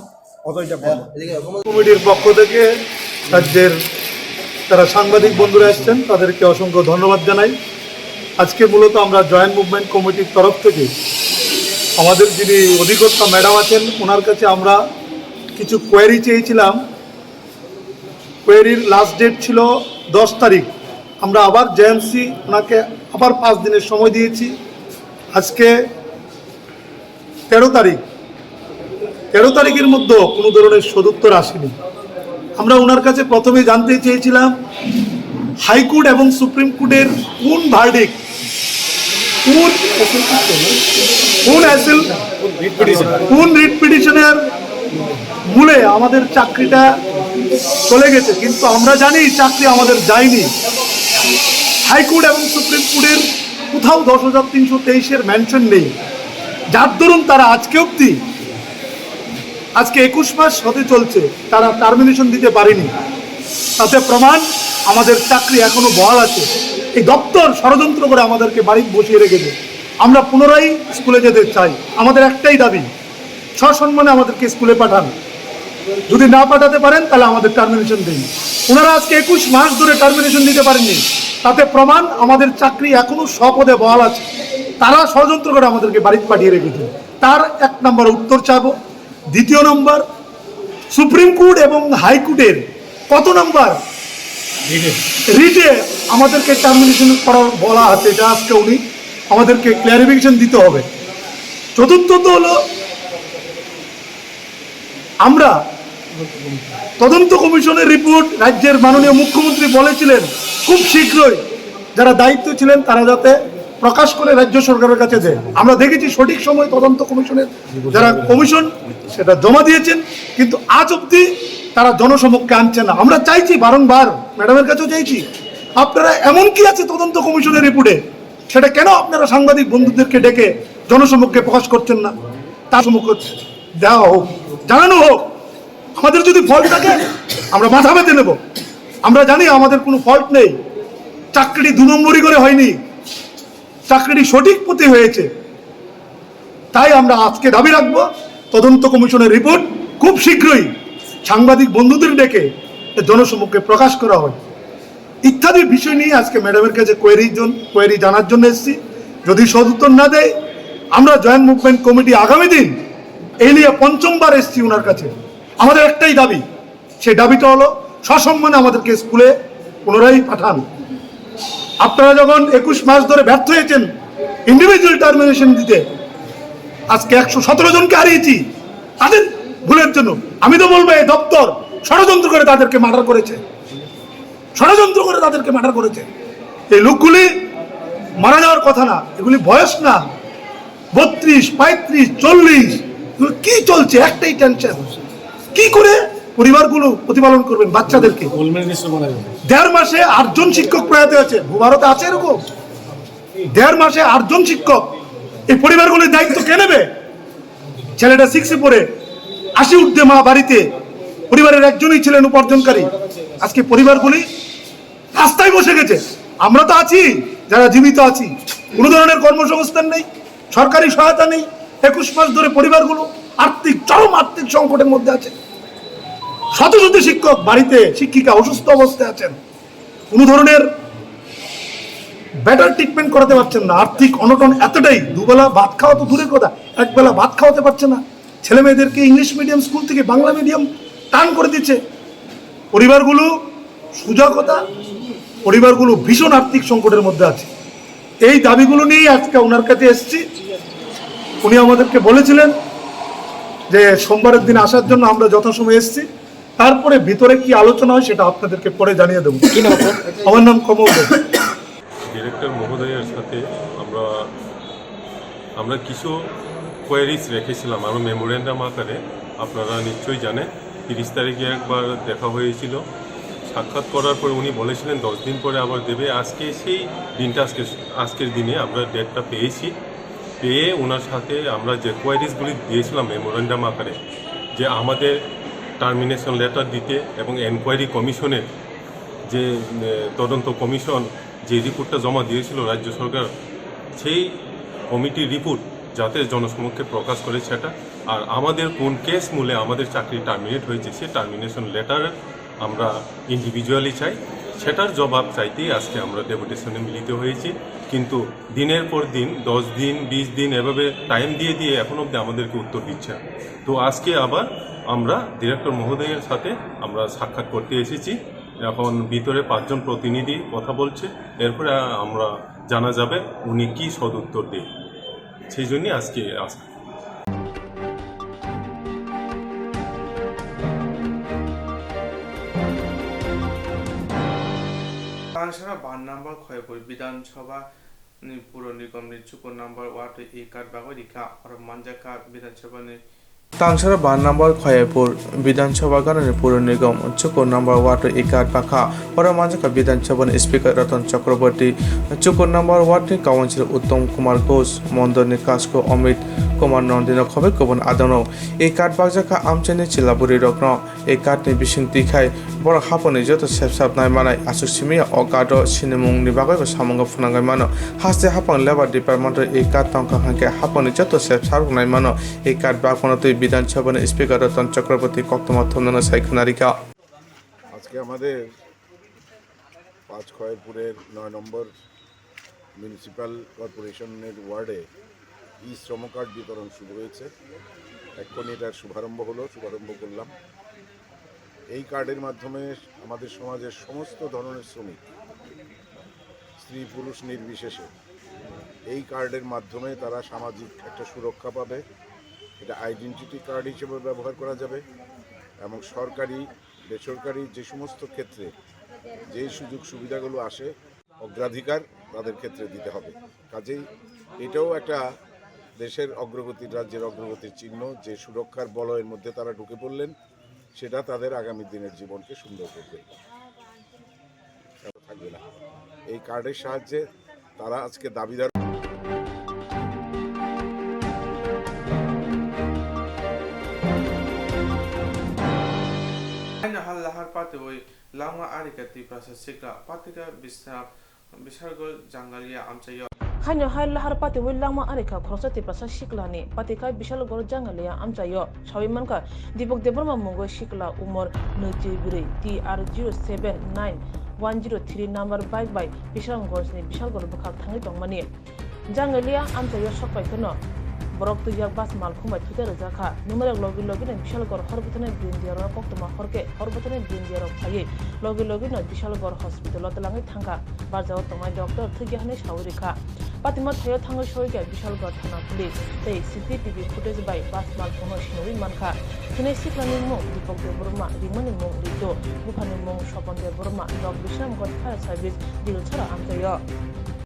অজয় দেব বর্মন। কমিটির পক্ষ থেকে রাজ্যের যারা সাংবাদিক বন্ধুরা এসছেন, তাদেরকে অসংখ্য ধন্যবাদ জানাই। আজকে মূলত আমরা জয়েন্ট মুভমেন্ট কমিটির তরফ থেকে আমাদের যিনি অধিকর্তা ম্যাডাম আছেন, ওনার কাছে আমরা কিছু কোয়ারি চেয়েছিলাম। কোয়ারির লাস্ট ডেট ছিল দশ তারিখ। আমরা আবার জেএমসি ওনাকে আবার পাঁচ দিনের সময় দিয়েছি। আজকে তেরো তারিখ, তেরো তারিখের মধ্যে কোনো ধরনের সদুত্তর আসেনি। আমরা ওনার কাছে প্রথমে জানতে চেয়েছিলাম, হাইকোর্ট এবং সুপ্রিম কোর্টের কোন ভার্ডিক্ট, কোন কোন অ্যাসিল কোন রিট পিটিশনের মূলে আমাদের চাকরিটা চলে গেছে, কিন্তু আমরা জানি চাকরি আমাদের যায়নি। হাইকোর্ট এবং সুপ্রিম কোর্টের কোথাও দশ হাজার তিনশো তেইশের মেনশন নেই, যার দরুন তারা আজকে অবধি, আজকে একুশ মাস হতে চলছে, তারা টার্মিনেশন দিতে পারেনি। তাতে প্রমাণ আমাদের চাকরি এখনো বহাল আছে। এই দপ্তর ষড়যন্ত্র করে আমাদেরকে বাড়িতে বসিয়ে রেখেছে। আমরা পুনরায় স্কুলে যেতে চাই। আমাদের একটাই দাবি, সসম্মানে আমাদেরকে স্কুলে পাঠান। যদি না পাঠাতে পারেন, তাহলে আমাদের টার্মিনেশন দিন। ওনারা আজকে একুশ মাস ধরে টার্মিনেশন দিতে পারেননি, তাতে প্রমাণ আমাদের চাকরি এখনো স্বপদে বহাল আছে। তারা ষড়যন্ত্র করে আমাদেরকে বাড়িতে পাঠিয়ে রেখেছে। তার এক নম্বর উত্তর চাবো। দ্বিতীয় নম্বর, সুপ্রিম কোর্ট এবং হাইকোর্টের কত নম্বর রিটে আমাদেরকে টার্মিনেশন করার বলা আছে, এটা আজকে উনি আমাদেরকে ক্ল্যারিফিকেশন দিতে হবে। চতুর্থত হলো, আমরা তদন্ত কমিশনের রিপোর্ট রাজ্যের মাননীয় মুখ্যমন্ত্রী বলেছিলেন, খুব শীঘ্রই যারা দায়িত্ব ছিলেন তারা যাতে প্রকাশ করে রাজ্য সরকারের কাছে দেয়। আমরা দেখেছি সঠিক সময় তদন্ত কমিশনের যারা কমিশন সেটা জমা দিয়েছেন, কিন্তু আজ অবধি তারা জনসমক্ষে আনছে না। আমরা চাইছি বারংবার, ম্যাডামের কাছেও চাইছি, আপনারা এমন কি আছে তদন্ত কমিশনের রিপোর্টে, সেটা কেন আপনারা সাংবাদিক বন্ধুদেরকে ডেকে জনসমক্ষে প্রকাশ করছেন না? তার সম্মুখে দেওয়া হোক, জানানো হোক। আমাদের যদি ফল্ট থাকে, আমরা মাথা পেতে নেব। আমরা জানি আমাদের কোনো ফল্ট নেই, চাকরিটি দু নম্বরি করে হয়নি, চাকরিটি সঠিক পথে হয়েছে। তাই আমরা আজকে দাবি রাখব, তদন্ত কমিশনের রিপোর্ট খুব শীঘ্রই সাংবাদিক বন্ধুদের ডেকে জনসমক্ষে প্রকাশ করা হয়। ইত্যাদি বিষয় নিয়ে আজকে ম্যাডামের কাছে কোয়েরি জন-, কোয়েরি জানার জন্য এসেছি। যদি সদুত্তর না দেয়, আমরা জয়েন্ট মুভমেন্ট কমিটি আগামী দিন এই নিয়ে পঞ্চমবার এসেছি ওনার কাছে। আমাদের একটাই দাবি, সেই দাবিটা হলো সসম্মানে আমাদেরকে স্কুলে পুনরায় পাঠান। আপনারা যখন একুশ মাস ধরে ব্যর্থ হয়েছেন ইন্ডিভিজুয়াল টার্মিনেশন দিতে, আজকে একশো সতেরো জনকে হারিয়েছি তাদের ভুলের জন্য। আমি তো বলবো এই দপ্তর ষড়যন্ত্র করে তাদেরকে মার্ডার করেছে, ষড়যন্ত্র করে তাদেরকে মার্ডার করেছে। এই লোকগুলি মারা যাওয়ার কথা না, এগুলি বয়স না, বত্রিশ, পঁয়ত্রিশ, চল্লিশ, এগুলো কি চলছে? একটাই টেনশন, কি করে পরিবারগুলো প্রতিপালন করবেন বাচ্চাদেরকে? দেড় মাসে আটজন শিক্ষক প্রয়াত হয়েছে, ভারতে আছে এরকম? দেড় মাসে আটজন শিক্ষক, এই পরিবারগুলির দায়িত্ব কে নেবে? ছেলেটা সিক্সে পড়ে, আশি ঊর্ধ্বে মা বাড়িতে, পরিবারের একজনই ছিলেন উপার্জনকারী। আজকে পরিবারগুলি রাস্তায় বসে গেছে। আমরা তো আছি, যারা জীবিত আছি, কোনো ধরনের কর্মসংস্থান নেই, সরকারি সহায়তা নেই। একুশ মাস ধরে পরিবারগুলো আর্থিক, চরম আর্থিক সংকটের মধ্যে আছে। শত শত শিক্ষক বাড়িতে, শিক্ষিকা অসুস্থ অবস্থায় আছেন, কোনো ধরনের বেটার ট্রিটমেন্ট করাতে পারছেন না। আর্থিক অনটন এতটাই, দুবেলা ভাত খাওয়া তো দূরের কথা, একবেলা ভাত খাওয়াতে পারছে না। ছেলে মেয়েদেরকে ইংলিশ মিডিয়াম স্কুল থেকে বাংলা মিডিয়াম টার্ন করে দিচ্ছে। পরিবারগুলো, সোজা কথা, পরিবারগুলো ভীষণ আর্থিক সংকটের মধ্যে আছে। এই দাবিগুলো নিয়েই আজকে ওনার কাছে এসেছি। উনি আমাদেরকে বলেছিলেন যে সোমবারের দিন আসার জন্য, আমরা যথাসময়ে এসেছি। তারপরে ভিতরে কি আলোচনা হয় সেটা আপনাদেরকে পরে জানিয়ে দেবো। কি নাম আপনার? আমার নাম কমল দেব। ডিরেক্টর মহোদয়ের সাথে আমরা, আমরা কিছু কোয়ারিজ রেখেছিলাম, আমরা মেমোরেন্ডাম আকারে, আপনারা নিশ্চয়ই জানেন। তিরিশ তারিখে একবার দেখা হয়েছিল, সাক্ষাৎ করার পরে উনি বলেছিলেন দশ দিন পরে আবার দেবে। আজকে সেই দিনটা, আজকে, আজকের দিনে আমরা ডেটটা পেয়েছি। পেয়ে ওনার সাথে আমরা যে কোয়ারিজগুলি দিয়েছিলাম মেমোরেন্ডাম আকারে, যে আমাদের টার্মিনেশন লেটার দিতে এবং এনকোয়ারি কমিশনের যে, এ, তদন্ত কমিশন যে রিপোর্টটা জমা দিয়েছিল রাজ্য সরকার, সেই কমিটির রিপোর্ট যাতে জনসমক্ষে প্রকাশ করে সেটা, আর আমাদের কোন কেস মূলে আমাদের চাকরি টার্মিনেট হয়েছে সে টার্মিনেশন লেটার আমরা ইন্ডিভিজুয়ালি চাই, সেটার জবাব চাইতেই আজকে আমরা ডেপুটেশনে মিলিত হয়েছি। কিন্তু দিনের পর দিন, দশ দিন, বিশ দিন এভাবে টাইম দিয়ে দিয়ে এখন অবধি আমাদেরকে উত্তর দিচ্ছে না। তো আজকে আবার আমরা ডিরেক্টর মহোদয়ের সাথে আমরা সাক্ষাৎ করতে এসেছি। এখন ভিতরে পাঁচজন প্রতিনিধি কথা বলছে, এরপরে আমরা জানা যাবে উনি কি সদুত্তর দেন, সেই জন্যই আজকে আসা। Tangsara ban number Khoyapur Bidhan Sabha ni Puro Nigom ni chukur number ward e card bagwi rikha, oro manjakha Bidhan Sabha ni Tangsara ban number Khoyapur Bidhan Sabha ganani Puro Nigom chukur number ward e card bakha, oro manjakha Bidhan Sabha ni Speaker Ratan Chakraborty, chukur number ward ni Council Uttom Kumar Ghosh, Mondol ni Kasko Amit Kumar Nandi no khobai kubun adano. E card bakjakha amchaini chila bwrwi rokno. E card ni bising twi khai borok haphangni joto sepsap nai manai aswk simi ya. O card o sinimung ni bagwi bo samungo phwnangwi mano. Haste haphang labour department o e card tongkha hwnkhe haphangni joto sepsap rok nai mano. E card bakmano twi Bidhan Sabha ni Speaker Ratan Chakraborty koktwma thumnano sai khwnarikha. আজকে আমাদের পাঁচ খয়েরপুরের নয় নম্বর মিউনিসিপ্যাল কর্পোরেশনের ওয়ার্ডে ই শ্রম কার্ড বিতরণ শুরু হয়েছে। এক্ষুনি এটার শুভারম্ভ হলো, শুভারম্ভ করলাম। এই কার্ডের মাধ্যমে আমাদের সমাজের সমস্ত ধরনের শ্রমিক, স্ত্রী পুরুষ নির্বিশেষে, এই কার্ডের মাধ্যমে তারা সামাজিক একটা সুরক্ষা পাবে। এটা আইডেন্টিটি কার্ড হিসেবে ব্যবহার করা যাবে এবং সরকারি, বেসরকারি যে সমস্ত ক্ষেত্রে যেই সুযোগ সুবিধাগুলো আসে, অগ্রাধিকার তাদের ক্ষেত্রে দিতে হবে। কাজেই এটাও একটা দেশের অগ্রগতির, রাজ্যের অগ্রগতির চিহ্ন যে সুরক্ষার বলয়ের মধ্যে তারা ঢুকে পড়লেন, সেটা তাদের আগামী দিনের জীবনকে সুন্দর করবে, থাকবে না। এই কার্ডের সাহায্যে তারা আজকে দাবিদার। Haino hal lahar patiwi langma arika Tiprasa sikla patika Bisram Bishargol Jangalia amchaio. Haino hai lahar patiwi langma arika khoroksa Tiprasa siklani patika Bishalgor Jangalia amchaio. Sawi mankha Dipok Debbarma mungwi sikla umor nui chwi bwrwi T R zero seven nine one zero three number bike bai Bisramgorjni Bishalgor bwkhak thangwi tongmani. Jangalia amchaio sok pai kheno borok twi yak bus malkhung bai thute rwjak kha. Nungnairok logi logi no Bishalgor hor bwthani brindia rok koktwma hor khe hor bwthani brindia rok phaiwi logi logi no Bishalgor hospital o twlangwi thangkha. Barjao tongnai doctor thwikya hwnwi sawi rwkha. Patima thaio thangwi soikha Bishalgarh thana police tei C C T V footage bai bus malkhungno sinogwi mankha. Thwinai siklani mung Dipok Debbarma, rimani mung Ritu, buphani mung Sopon Debbarma, nok Bisramgarh Fire Service Dilchara amchaio.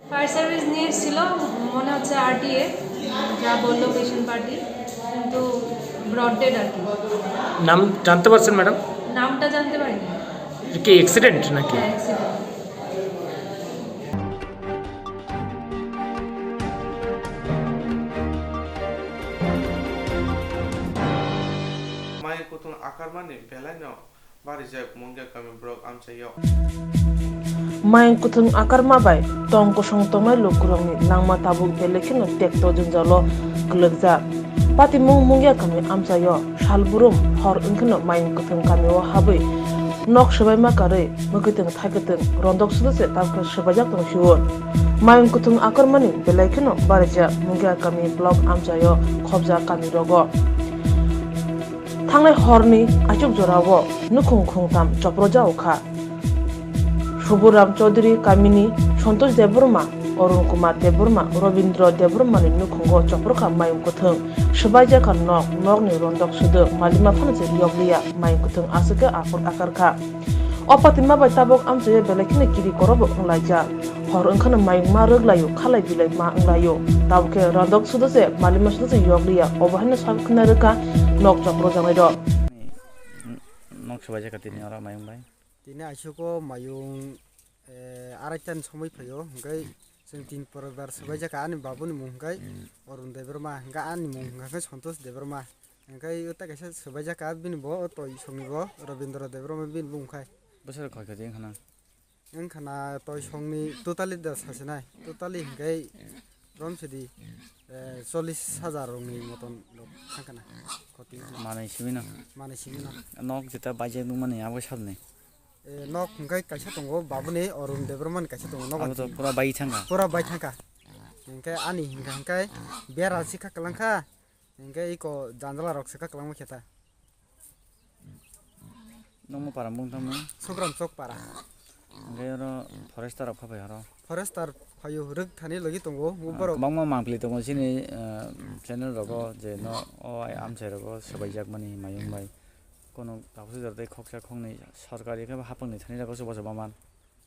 Fire service নিয়ে এসেছিল, মনে হচ্ছে আরটিএ, যা বললো patient party, কিন্তু broad dead আর কি। নাম জানতে পারছেন ম্যাডাম? নামটা জানতে পারিনি। এটা কি অ্যাক্সিডেন্ট নাকি? হ্যাঁ, accident. Mayung kuthung akarmani belaino barijak Mungia kami borok amchaio. Mayung kuthung akarma bai tong kosong tongnai lukurokni langma tabuk belai kheno tekto jwngjalo kwlwkjak. Patimung Mungia kami amchaio sal burum hor wngkheno mayung kuthung kamio habwi nok swbaima karwi mwkhwtwng thaikwtwng rondok sudo se tabukhe swbaijak tong sio. Mayung kuthung akarmani belai kheno barijak Mungia kami block amchaio khobjak kami rogo. Thangnai horni achuk jorao nukhung khungtam chopro jao kha. Suburam Chaudhary kamini Santosh Debbarma, Arun Kumar Debbarma, Robindra Debbarmani nukhungo chopro kha mayung kwthwng. Swbaijak kha nok, nokni rondok sudok, malima phano se yokliya mayung kwthwng aswk khe aphur akar kha. O patima bai tabuk amchaio belai kheno kiri korobo wnglaijak. Hor wngkhano mayung ma rwglaio, khalai bilai ma wnglaio. Tabuk khe rondok sudo se, malima sudo se yokliya. Obo haino sabi khwnai rwkha nok chopro janai rok. Nok swbaijak kha tini oro mayung bai. Tini aisuko mayung, eh, araitani somoi phaio, hwnkhe chwng tin poribar swbaijak kha ani babuni mung hwnkhe Arun Debbarma, hwnkhe ani mung hwnkhe Santosh Debbarma. Hingke o ta kaisa swbaijak ka bini bo, o toi songni bo, Robindra Debbarma bini bung khai. Bwswk khoi khadi wngkha na? Wngkha na toi songni totally da sasinai, totally hingke romsidi, eh, chollish hajar rokni moton rok thangkha na. Khoti wngkha na. Manwi simi no? Manwi simi no. Nok jeta baijak nukmani abo sabni? Eh, nok hingke kaisa tongo, babuni Arun Debbarmani kaisa tongo, nok. Abo to pura bai thangkha. Pura bai thangkha. Hingke ani hingka hingke bera sikha kalangkha. Hingke iko janjala rok sikha kalangma khe ta. Nokmo para mung tangmo? Sukram chok para. Hingke oro forester rok phapai oro. Forester phaio rwk thani logi tongo, ah, borok. Kwbangma mangpili tongo chini, ah, channel rogo je no o amchai rogo swbaijak mani mayung bai. Kono kabusa jora tei khoksa khoknwi sorkari khe hapangni thani jago chubachu baman.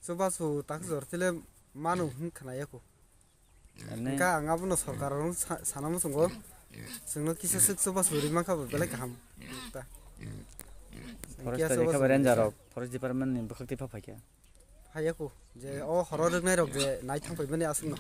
Chubachu tak jor tile manu hwn khna yako. Ene. Hingke ang abono sorkar rok sa-, sana muchungo. Chwngno kisa swk chubachu ri mankha bo belai kaham. Ta. Forest Kisa tari khe chubachu ranger ri rok, forest department ni bwkhak twi pha phaikha. Phaiya ko, je o horo rwknai rok je nai thang paimani aswkno.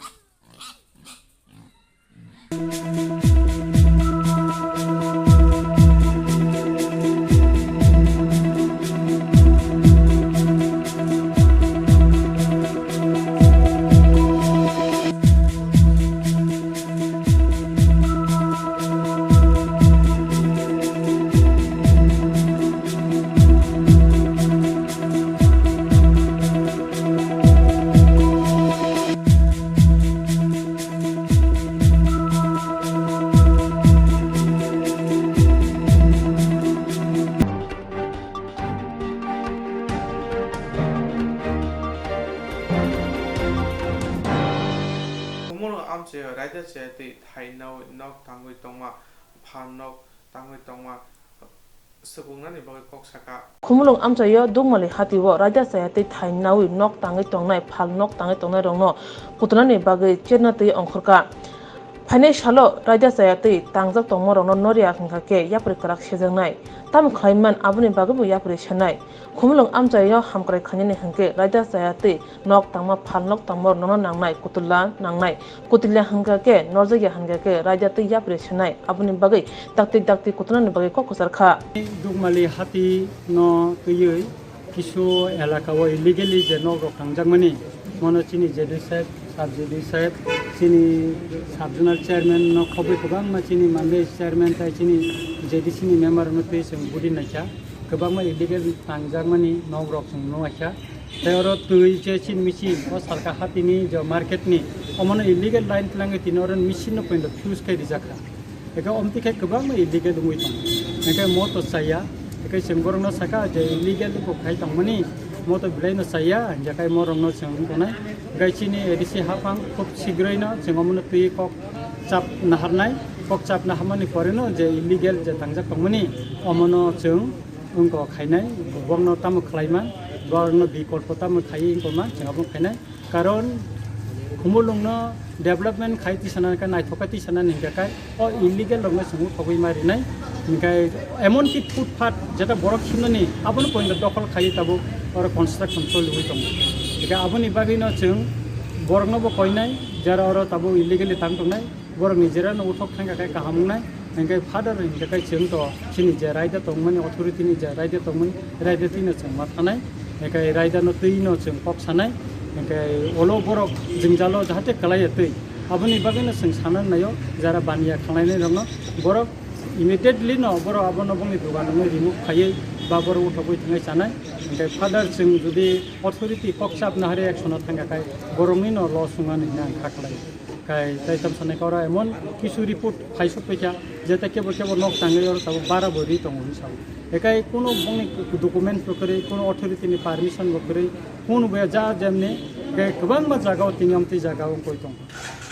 Khumulwng amchaio raida chaya twi thai naui nok tangwi tongma, phan nok tangwi tongma, swkungnani bagwi kok sakha. Khumulwng amchaio Dukmali hatio raida chaya tei thai naui nok tangwi tongnai, phal nok tangwi tongnai rokno kutunani bagwi cherna twi ongkhorkha. Phainai salo raida chaya twi tangjak tongma rokno noriya hwnkha khe yapri kwrak sejaknai. Tamo khlai man aboni bagwi bo yapri senai. Khumulwng amchaio hamkrai khainani hwnkhe raida chaya twi nok tangma phal nok tangma rokno nangnai, kutula nangnai. Kutula hwnkha khe norjakya hwnkha khe raida twi yapri senai. Aboni bagwi dakti dakti kutunani bagwi kok kwchar kha. Dukmali hati no twiwi kisu elaka o illegally je nok rok tangjakmani, mono chini J D saheb, sub J D saheb, chini sub zonal chairman no khobwi kwbangma chini Mandai chairman tai chini J D C ni member no twi chwng budi naikha. Kwbangma illegal tangjakmani nok rok chwng nukha. Tei oro twi je chini machine, o salka hatini je market ni, omono illegal line twlangwi tini oro machine no poito fuse khai rijak kha. Eke omtwi khe kwbangma illegal wngwi tongo. Eke mo to chaya, eke chwng borokno saka je illegal bo khai tongmani, mo to belai no chaya, hingkhe kai mo rokno chwng wngkha nai. Gai chini A D C haphang khub sigroino chwng omono twi kok chap naharnai, kok chap naharmani poreno je illegal je tangjak tongmani, omono chwng wngkha khainai, borokno tamo khlaiman, borokno bikolpo tamo khaiwi wngkha ma, chwng abono khainai. Karon Khumulwngno development khai tisana khe naithok khe tisana hingkha khe o illegal rokno chwng uthogwi ma rinai. Hingkhe emon ki footpath jeta borok himnani abono poito dokhol khaiwi tabuk oro construction choliwi tongo. Hingkhe aboni bagwino chwng borokno bo koinai jara oro tabuk illegally tang tongnai. Borok ni jera no uthok thangkha khe kaham wngnai, hingkhe father hingkha khe chwng to chini je raida tongmani authority ni je raida tongmani raida twino chwng ma thanai, hingkhe raida no twino chwng kok sanai, hingkhe olo borok jwngjalo jahate kwlaiya twi aboni bagwi no chwng sana naio jara baniya khlainai rokno borok immediately no borok abono bongni dogan no remove khaiwi ba borok uthogwi thangwi chanai, hingkhe father chwng jodi authority kok chap nahari action o thangkha khe borokni no loss wngnani hwnwi ang kha khlai. Kai tai tam sanai koro emon kisu report phaisok paikha, jeta kebo kebo nok tangwi oro tabuk bara bo ri tongo hinwi sao. Ekai kuno bongni document bo kwrwi, kuno authority ni permission bo kwrwi, kuno bo ja jemni, kai kwbangma jaga o tini amtwi jaga o koi tongo.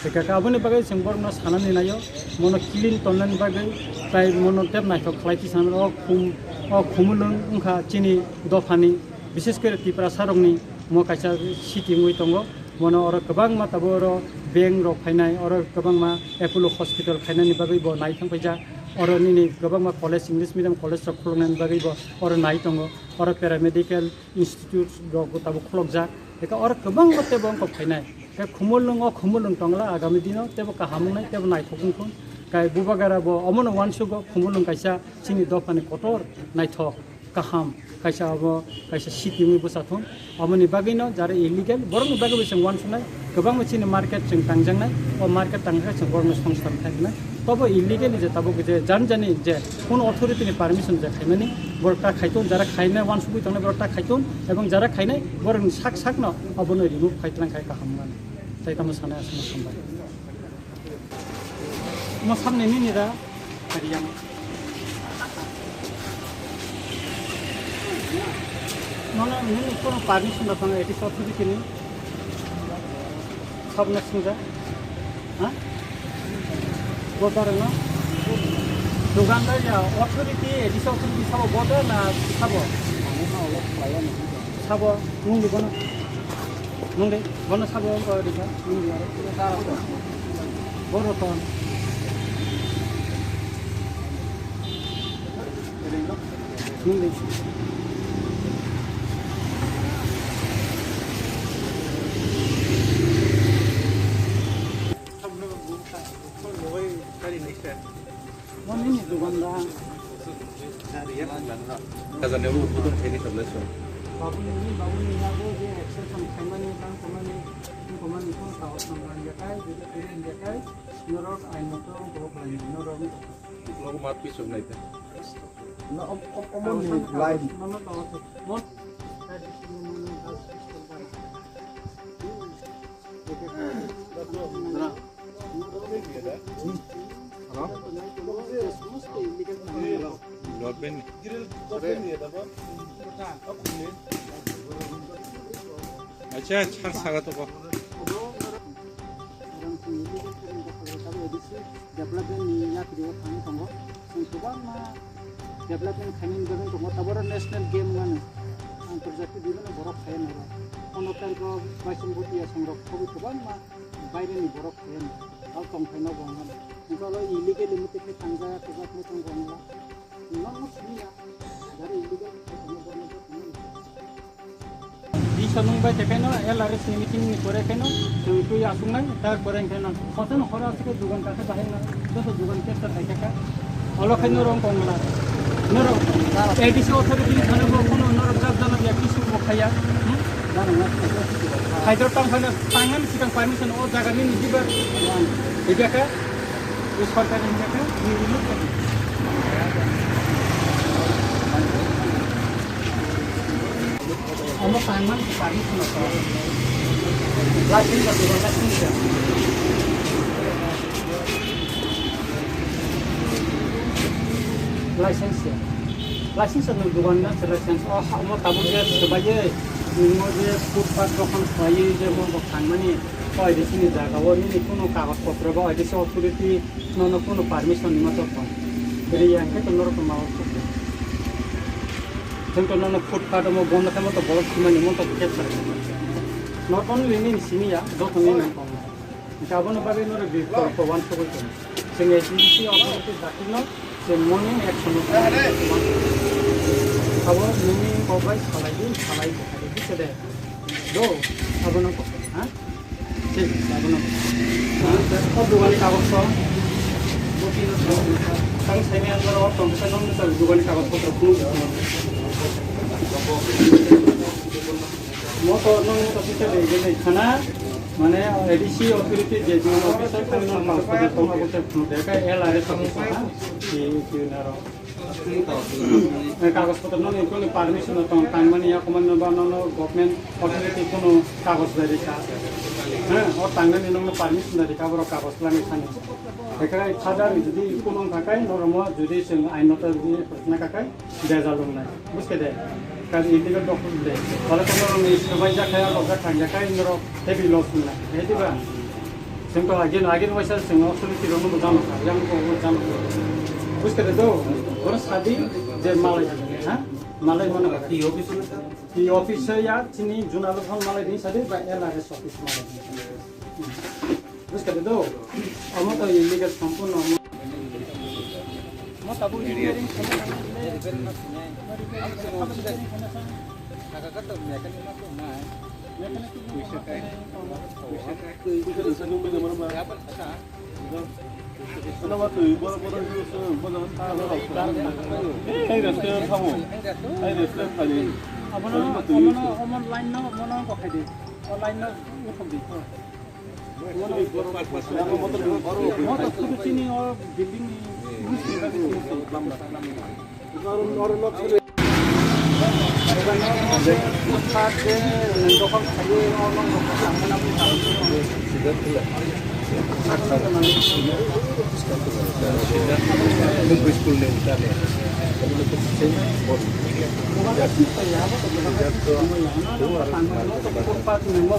Eka ka aboni bagwi chwng borokno sanani naio, mono clean tonnani bagwi, tai mono tep naithok khlai twi sanani o khum, o Khumulwng wngkha chini dophani, bises kore Tiprasa rokni mo kaisa city wngwi tongo. Mono oro kwbangma tabuk oro bank rok phainai, oro kwbangma Apollo hospital phainani bagwi bo nai thang paijak. Oro nini kwbangma college, English medium college rok khuluknani bagwi bo oro nai tongo. Oro paramedical institute rok bo tabuk khulukjak. Eka oro kwbangma teibo wngkok phainai. Khe Khumulwng o Khumulwng tongla agami dino teibo kaham wngnai, teibo naithok wngthung. Kai Bubagra bo omono uansugo, Khumulwng kaisa chini dophani kotor naithok kaham kaisa, abo kaisa city wngwi bwsa thung. Aboni bagwino jara illegal, borokni bagwi bo chwng uansuknai, kwbangma chini market chwng tangjaknai, o market tangkhe chwng borokno songchar khainai. Tobo illegally je tabuk je jani jani je kuno authority ni permission je khaimani, borok ta khaitun, jara khainai uansugwi tongnai borok ta khaitun, ebong jara khainai borokni sak sakno abono remove khai tlang khai kaham wngmani. Tai tamo sanai aswk hambai. Mo samne nini da, Hariya. Nono nini kono permission da tong, A D C authority ni. Sabna sungja. Ha? Bodar no. Dugandar ya authority, A D C authority sabo bodar na sabo? Sabo, nungdi bono. Nungdi bono sabo, nungdi aro. Boro ton. Nungdi. Mo nini dugan da? Kajani ulo budon theni tabla so. Babu nini, babu nini yago je action sam khaimani, tang khaimani, tang khaimani, kono kagoj sam rang yakai, jodi kiri yakai, norok ain moto ko khlai norok. Logo mat pisok naita. No, om, om, om, om, ni lai. Mama kagoj, mon. Acha, char saga to ko. Development ni yapri o thang tongo. Chwng kwbangma development khainani bagwi tongo. Taboro national game mano. Antarjati bibhinno borok khaiya naro. Kono tei bo baisong boti ya songrok khobwi kwbangma baireni borok khaiya naro. Tei tongthai no bo mano. Wngkha oro illegally muti khe thangjak, kwbak muchung bo wngla. Nono siniya. Jara illegal khe tongma borok no tongma. Bisa nung bai tekheno L R S ni meeting ni pore kheno chwng twi aswk nai, tar pore kheno hotel horo aswk dugan kasa bahai na, joto dugan kesa khai kha. Olo khai norok kong la. Norok A D C authority ni thana bo kono norok jak jana ya kisu bo khaya. Hmm? Haitor tang khana tangan sikang permission o jaga ni diba. Diba kha. Sorkar ni kha. Omo tangmani permission no. License no, license no. License ya. License no dugan na license. Oh, omo tabuk je sebaye. Nimo je footpath dokan sebaye je mo bo tangmani. Oi de sini jaga o nini kuno kagoj potro ba oi de authority. Nono kuno permission ni matok ba. Ri yang khe to norok ma. Jeng to nono footpath mo bon khe mo to borok simani mo to khe sar. Not only nini simi ya, joto ni nang kong. Jabo no bagwi norok bi ko ko wan so ko. Sing A D C office dakti no, se moni action no. Abo nini ko bai salai di, salai di. Bisa de. Do, abo no ko, ha? Thik, abo no. Ha? O dugani kagoj to. Tang saini ang oro tong sa nong sa dugani kagoj potro phunu. Mo to nong to sita de de khana. Mane A D C authority je je officer to nong kagoj potro tong abo te phunu de ka L R S officer ha. Ki ki naro. Eh, kagoj potro no ni kono permission no tong tangmani ya komani no ba no no government authority kono kagoj bai rikha. Ha, o tangnani no no permission bai rikha boro kagoj lani thani. Ekai khadar jodi kono khakai no romo jodi sing ain no ta jodi na khakai beja lung nai. Buske de. Kar illegal dokhol de. Wala kono ni sabai ja khaya lok ja khang ja kai no ro heavy loss nai. Hedi ba. Sing to again, again waisa sing authority rokno bo jama kha, yang ko bo jama kha. Buske de do, oro sadi je malai, ha? Malai mana kha. T office na? T office ya, chini juna lo phone malai din sadi ba L R S office malai din. Buske de do, amo to illegal sampurno amo. Mo tabu engineering khana. Kaka kata mechanic ma ko nai. Abono, abono, omo line no, mono kokhai di. O line no uthok di. Motor sudu chini o building ni.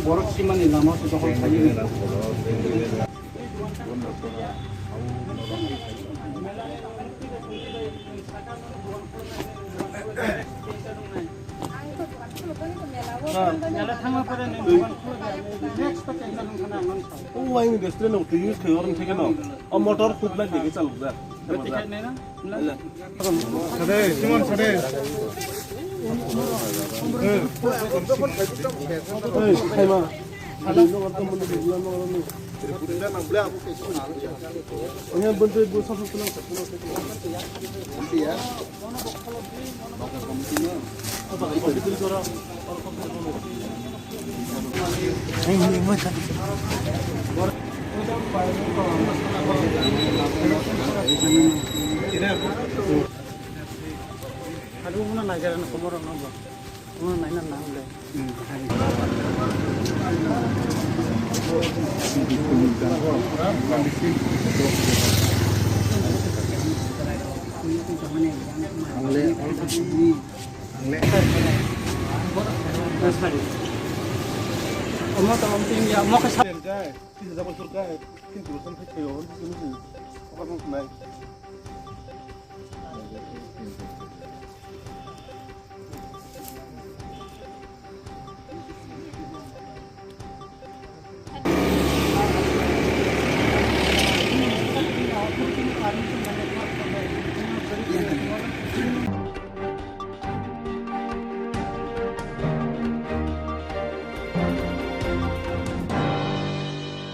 Borok simani lama se dokhol khayo. O waini restaurant no twi use khayo, oro theke no. O motor khub lai degi chalok jak. Sade, Simon, sade. Ei, khaima. Adu muna najar na komoro no ba. Muna naina nang le.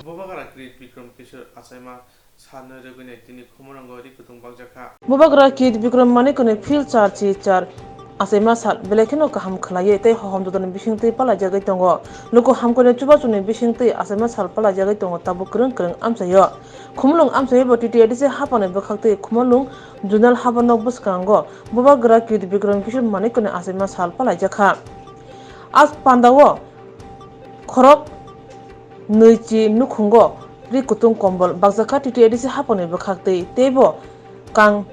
Bubagra Kirit Bikram Kishore achaima salno rwgwinai tini Khumulwngo ri kutung bakjakha. Bubagra Kirit Bikram Manikni phil char chi char achaima sal belai kheno kaham khwlaiwi tei hohom jotoni bisingtwi palaijagwi tongo. Luku hamkrai chubachuni bisingtwi achaima sal palaijagwi tongo, tabuk kwrwng kwrwng amchaio. Khumulwng amchaibo T T A D C haphangni bwkhaktwi Khumulwng Zonal Habar Nok bwskango Bubagra Kirit Bikram Kishore Manikni achaima sal palaijakha. A pandao khorok nwi chi nukhungo ri kutung kombol bakjakha T T A D C haphangni bwkhaktwi, teibo kang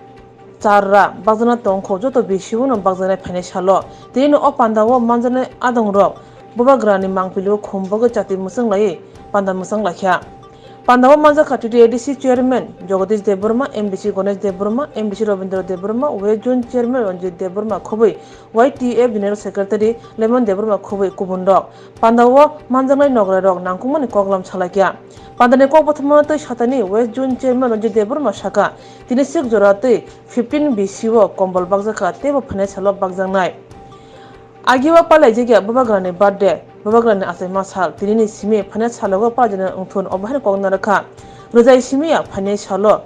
char ra bakjana tongkho joto bisiuno bakjaknai phainai salo. Tini o pandao manjaknai adongrok Bubagrani mangpilio khum bagwi chati mwchang laiwi panda mwchang laikha. Pandao manjakha T T A D C Chairman Jagadish Debbarma, M D C Ganesh Debbarma, M D C Rabindra Debbarma, West Zone Chairman Ranjit Debbarma khobwi Y T F General Secretary Lemon Debbarma khobwi kubunrok. Pandao manjaknai nograirok nangkukmani koklam salaikha. Pandani kokbothomo twi satani West Zone Chairman Ranjit Debbarma sakha, tini sik jora twi fifteen B C o kombol bakjakha, teibo phainai salo bakjaknai. Agio palaijakya Bubagrani birthday, Bubagrani achaima sal, tinini simi phainai salogo palaijana wngthun, obo haino kok narwkha. Rwjai simiya phainai salo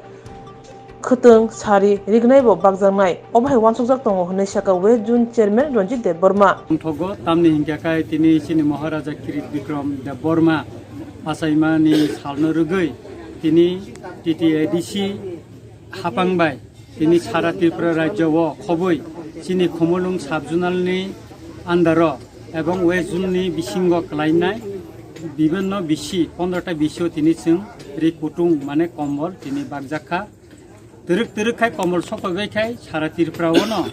khwtwng sari rignaibo bakjaknai, obo hai uansukjak tongo hwnwi sakha West Zone Chairman Ranjit Debbarma. Wngthogo, tamni hinkhe kai tini chini Maharaja Kirit Bikram Debbarma achaimani salno rwgwi tini T T A D C haphang bai tini sara Tripura rajyo o khobwi chini Khumulwng sub-zonal ni under o ebong West Zone ni bisingo kwlainai bibinno bisi, pondro ta bisi o tini chwng ri kutung mane kombol tini bakjakha. Twrwk twrwk khai kombol sokoi bai khai sara Tripura o no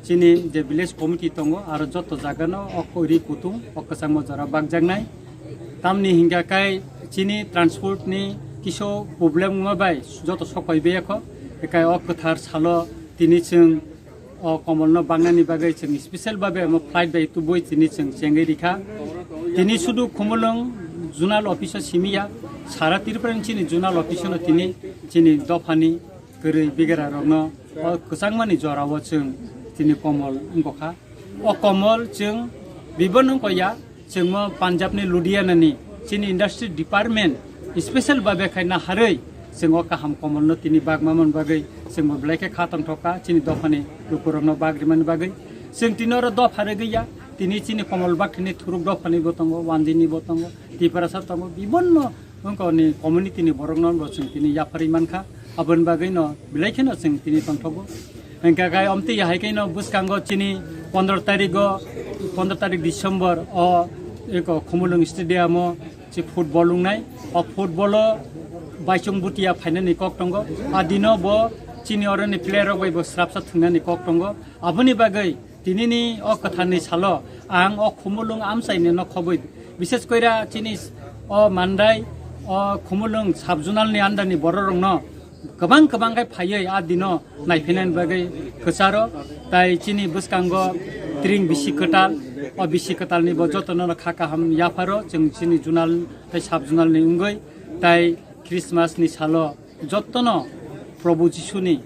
chini je village committee tongo aro joto jaga no o ko-, ri kutung o kwchangma jora bakjaknai. Tamni hinkha kai chini transport ni kiso problem wngma bai joto sokoi bai kho. Ekai o kwthar salo tini chwng o kombol no baknani bagwi chwng special babe omo flight bai tubui tini chwng chengwi rikha. Tini sudu Khumulwng zonal office o simiya, sara Tripura ni chini zonal office no tini chini dophani kwrwi bigera rokno o kwchangmani jorao chwng tini kombol wngkha. O kombol chwng bibon wngkha ya, Chwngmo Punjab ni Ludhiana ni chini industry department special babe khai naharwi chwng o kaham komol no tini bagma man bagwi chwngbo belai khe kha tongthok kha chini dopha ni lukurok no bag rimani bagwi. Chwng tini oro dopha rwgwi ya, tini chini komol bak thini thuruk dopha ni bo tongo, wanjwi ni bo tongo, Tiprasa tongo, bibonno wngkha ni community ni borok no bo chwng tini yapharwi mankha, aboni bagwi no belai kheno chwng tini tongthogo. Hingkha khe omtwi hai khe no bwskango chini pondro tarik o, pondro tarik December o eko Khumulwng stadium o chi football wngnai. O football o Baisong Bhutia phainani kok tongo. A dino bo chini oroni player rok bai bo srapsa thwngnani kok tongo. Aboni bagwi tinini o kwtharni salo ang o Khumulwng amchaini no khobwi, bishes koira chini o Mandai o Khumulwng sub-zonal ni under ni borok rokno kwbang kwbang khe phaiwi a dino naiphinani bagwi kwcharo, tai chini bwskango tring bisi kwtal, o bisi kwtalni bo jotono kha kaham yapharo chwng chini zonal tai sub-zonal ni wngwi, tai Christmas ni salo jottono Probhu Jisuni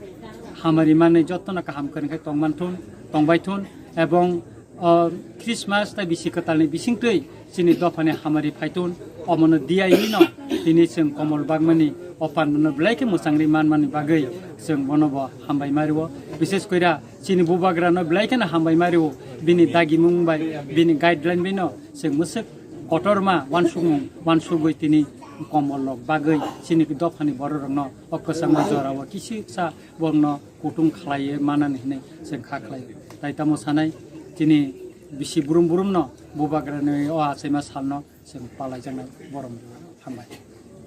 hamari manwi jottono kaham kwrwng khe tongmanthun, tongbaithun, ebong o Christmas tai bisi kwtalni bisingtwi chini dophani hamari phaithun, omono diyaino tini chwng komol bagmani o pandano belai khe mwchangri manmani bagwi chwng bono bo hambai mario. Bishes koira chini bubagrano belai kheno hambai mario, bini dagimung bai, bini guideline baino chwng mwswk kotorma wansukmung wansugwi tini komol rok bagwi chini dophani borok rokno o kwchangma jorao kisisa borokno kutung khlaiwi manani hinwi chwng kha khlaio. Tai tamo sanai chini bisi brum brumno bubagrani o achaima salno chwng palaijaknai borom hambai.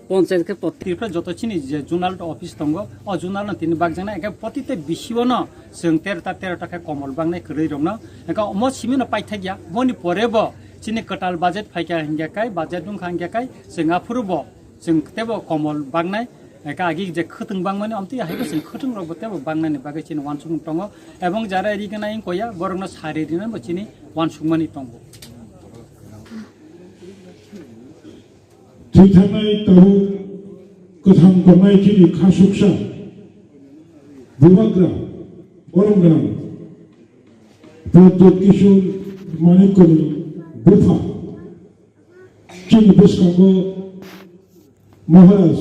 Ponchayat khe pot- Tripura joto chini je zonal office tongo, o zonal no tini bakjaknai, hingkhe poti tei bisio no chwng tero ta, tero ta khe komol bangnai kwrwi rokno, hingkhe omo simi no paithak ya, moni pore bo chini kwtal budget phaikha hingkhe kai, budget wngkha hingkhe kai, chwng aphuru bo chwng teibo komol bangnai, hingkhe agi je khwtwng bangmani omtwi hai bo chwng khwtwng rok bo teibo bangnani bagwi chini wansukmung tongo, ebong jara ri gwnai wngkha ya, borok no sari rinani bo chini wansukmani tongo. Thwi thangnai tabuk kwthang tongnai chini kha suksa bubagra borom gwnang Pradyot Kishore Manikyani bupha chini bwskango Maharaj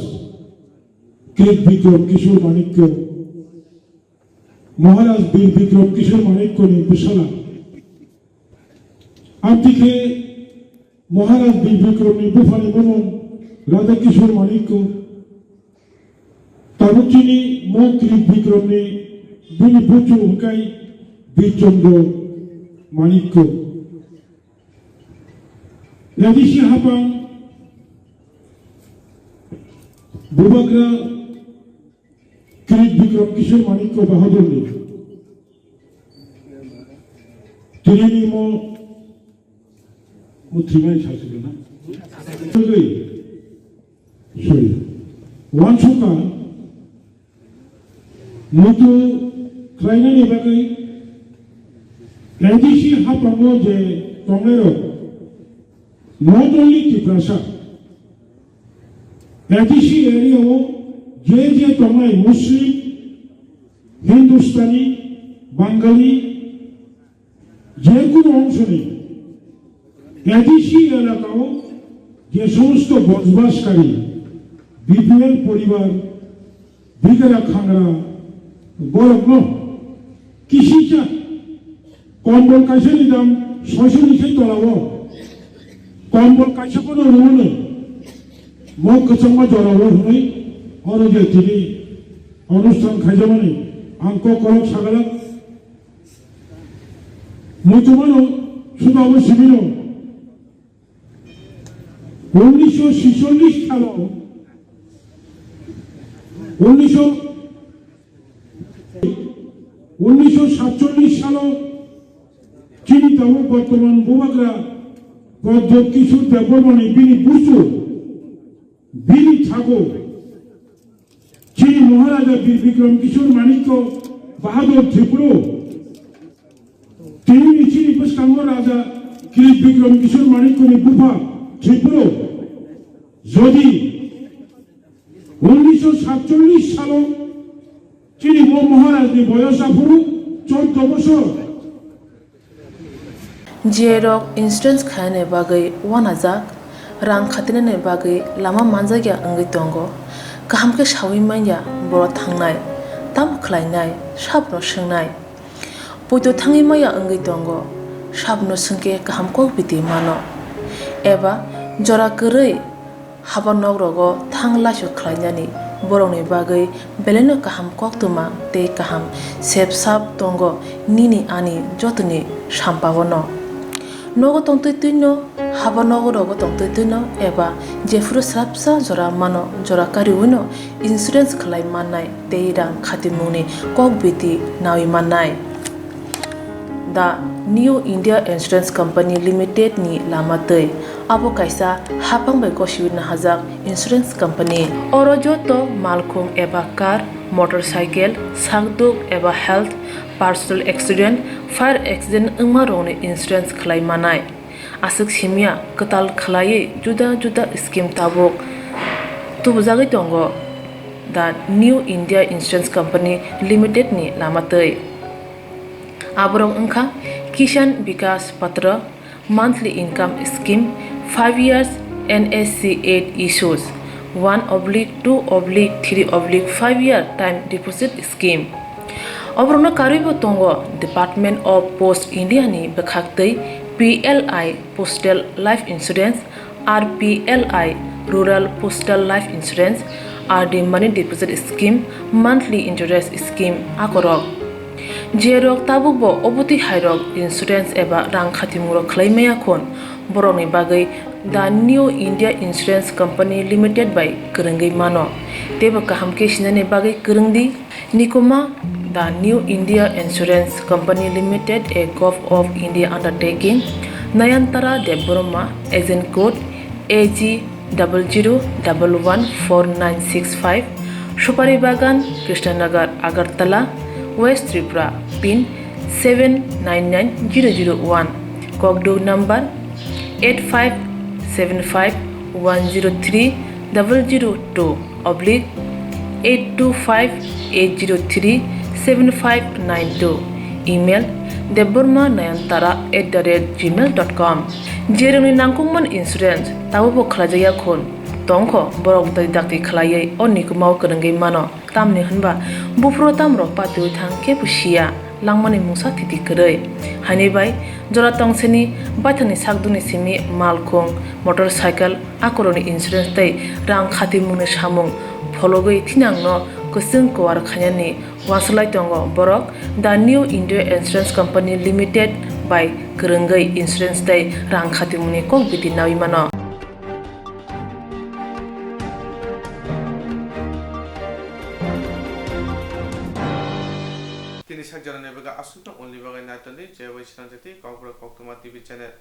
Kirit Bikram Kishore Manikya, Maharaj Bir Bikram Kishore Manikyani bwsala. Amtwi khe Maharaj Bir Bikramni buphani mung Radha Kishore Manikya. Tabuk chini mo Kirit Bikramni bini buchu hwnkhe Bir Chandra Manikya. Radhisi hapang bubagra Kirit Bikram Kishore Manikya Bahadurni. Tinini mo, mo thwimani sasukna. Sorry. Wansukha muitu khlainani bagwi N G C haprango je tongnairok not only Tiprasa, N G C area o je je tongnai Muslim, Hindustani, Bangali, যে কোনো অংশে এডিসি এলাকাও যে সমস্ত বসবাসকারী বিপিএল পরিবার, বিকেরা খাংরা, বরকনো, কিসিচা, কম্বল কাইসানি দাম ছয়শো নিচে তলাও, কম্বল কাইসা কোনো রুমনে, মগ কচম্মা জড়াও হই, অরজে তিনি অনুষ্ঠান খাইজামানি, আংকো করক সাগালাক, Muchumano, sudabo simino. Unnisho sicholish salo, unnisho, unnisho satcholish salo, chini tabuk bortoman bubagra Pradyot Kishore Debbarmani bini busu, bini thago, Chini Maharaja Bir Bikram Kishore Manikya Bahadur Tripura, tini chini bwskango Raja Kirit Bikram Kishore Manikya ni bupha Tripura, jodi unnisho satcholish salo chini bo Maharaj ni boyos aphuru choddo bosor, Jerok insurance khainani bagwi uanajak, rang khatinani bagwi lama manjakya wngwi tongo. Kaham khe saui manya borok thangnai, tamo khlainai, sabno swngnai. Poito thangwi maya wngwi tongo, sabno swngkhe kaham kok biti mano. Eba jora kwrwi haba nok rogo thang laisok khlainani borokni bagwi belaino kaham koktwma tei kaham sep sap tongo nini ani jotoni sampaono. Nogo tongtwi twino, haba nogo rogo tongtwi twino eba jephuru swrapsa jora mano jora kariwino insurance khlai mannai tei rang khatimungni kok biti naui mannai. The New India Insurance Company Limited ni lama twi. Abo kaisa haphang bai gosiwi nahajak insurance company. Oro joto malkhung eba car, motorcycle, sakduk eba health, personal accident, fire accident wngma rokni insurance khlai manai. Aswk simya kwtal khlaiwi juda juda scheme tabuk tubujagwi tongo the New India Insurance Company Limited ni lama twi. Aborok wngkha Kisan Vikas Patra, monthly income scheme, five years N S C eight issues, one oblique two oblique three oblique five year time deposit scheme. Oborokno karwibo tongo Department of Post India ni bwkhaktwi P L I Postal Life Insurance, R P L I Rural Postal Life Insurance, R D Money Deposit Scheme, Monthly Interest Scheme akorok. Jerok tabukbo obotwi hairok insurance eba rang khatimungrok khlai maya khun, borokni bagwi The New India Insurance Company Limited bai kwrwngwi mano. Teibo kaham khe sinani bagwi kwrwng di. Nikuma, The New India Insurance Company Limited, a Govt of India undertaking, Nayantara Debbarma, agent code A G double zero double one four nine six five, Supari Bagan, Krishnanagar, Agartala, West Tripura, pin seven nine nine zero zero one, kokduk number eight five seven five one zero three double zero two oblique eight two five eight zero three seven five nine two, email debbarma nayantara at the rate gmail dot com. Jerokni nangkukmani insurance tabukbo khlaijakya khun tongkho, borok dakti dakti khlaiwi o nikumao kwrwngwi mano. Tamni hwnba buphuru tamrok patiwi thang kebo siya, langmani mungsa thiti kwrwi. Haini bai jora tongseni baithangni sakdukni simi malkhung, motorcycle, akorokni insurance tei rang khatimungni samung phologwi thinangno kwchwng kuar khainani uansuk lai tongo borok. The New India Insurance Company Limited bai kwrwngwi insurance tei rang khatimungni kok biti naui mano. Tini sak jorani bagwi aswk tong, uni bagwi naitoni jewai swnamjakti Kokborok Koktwma T V channel.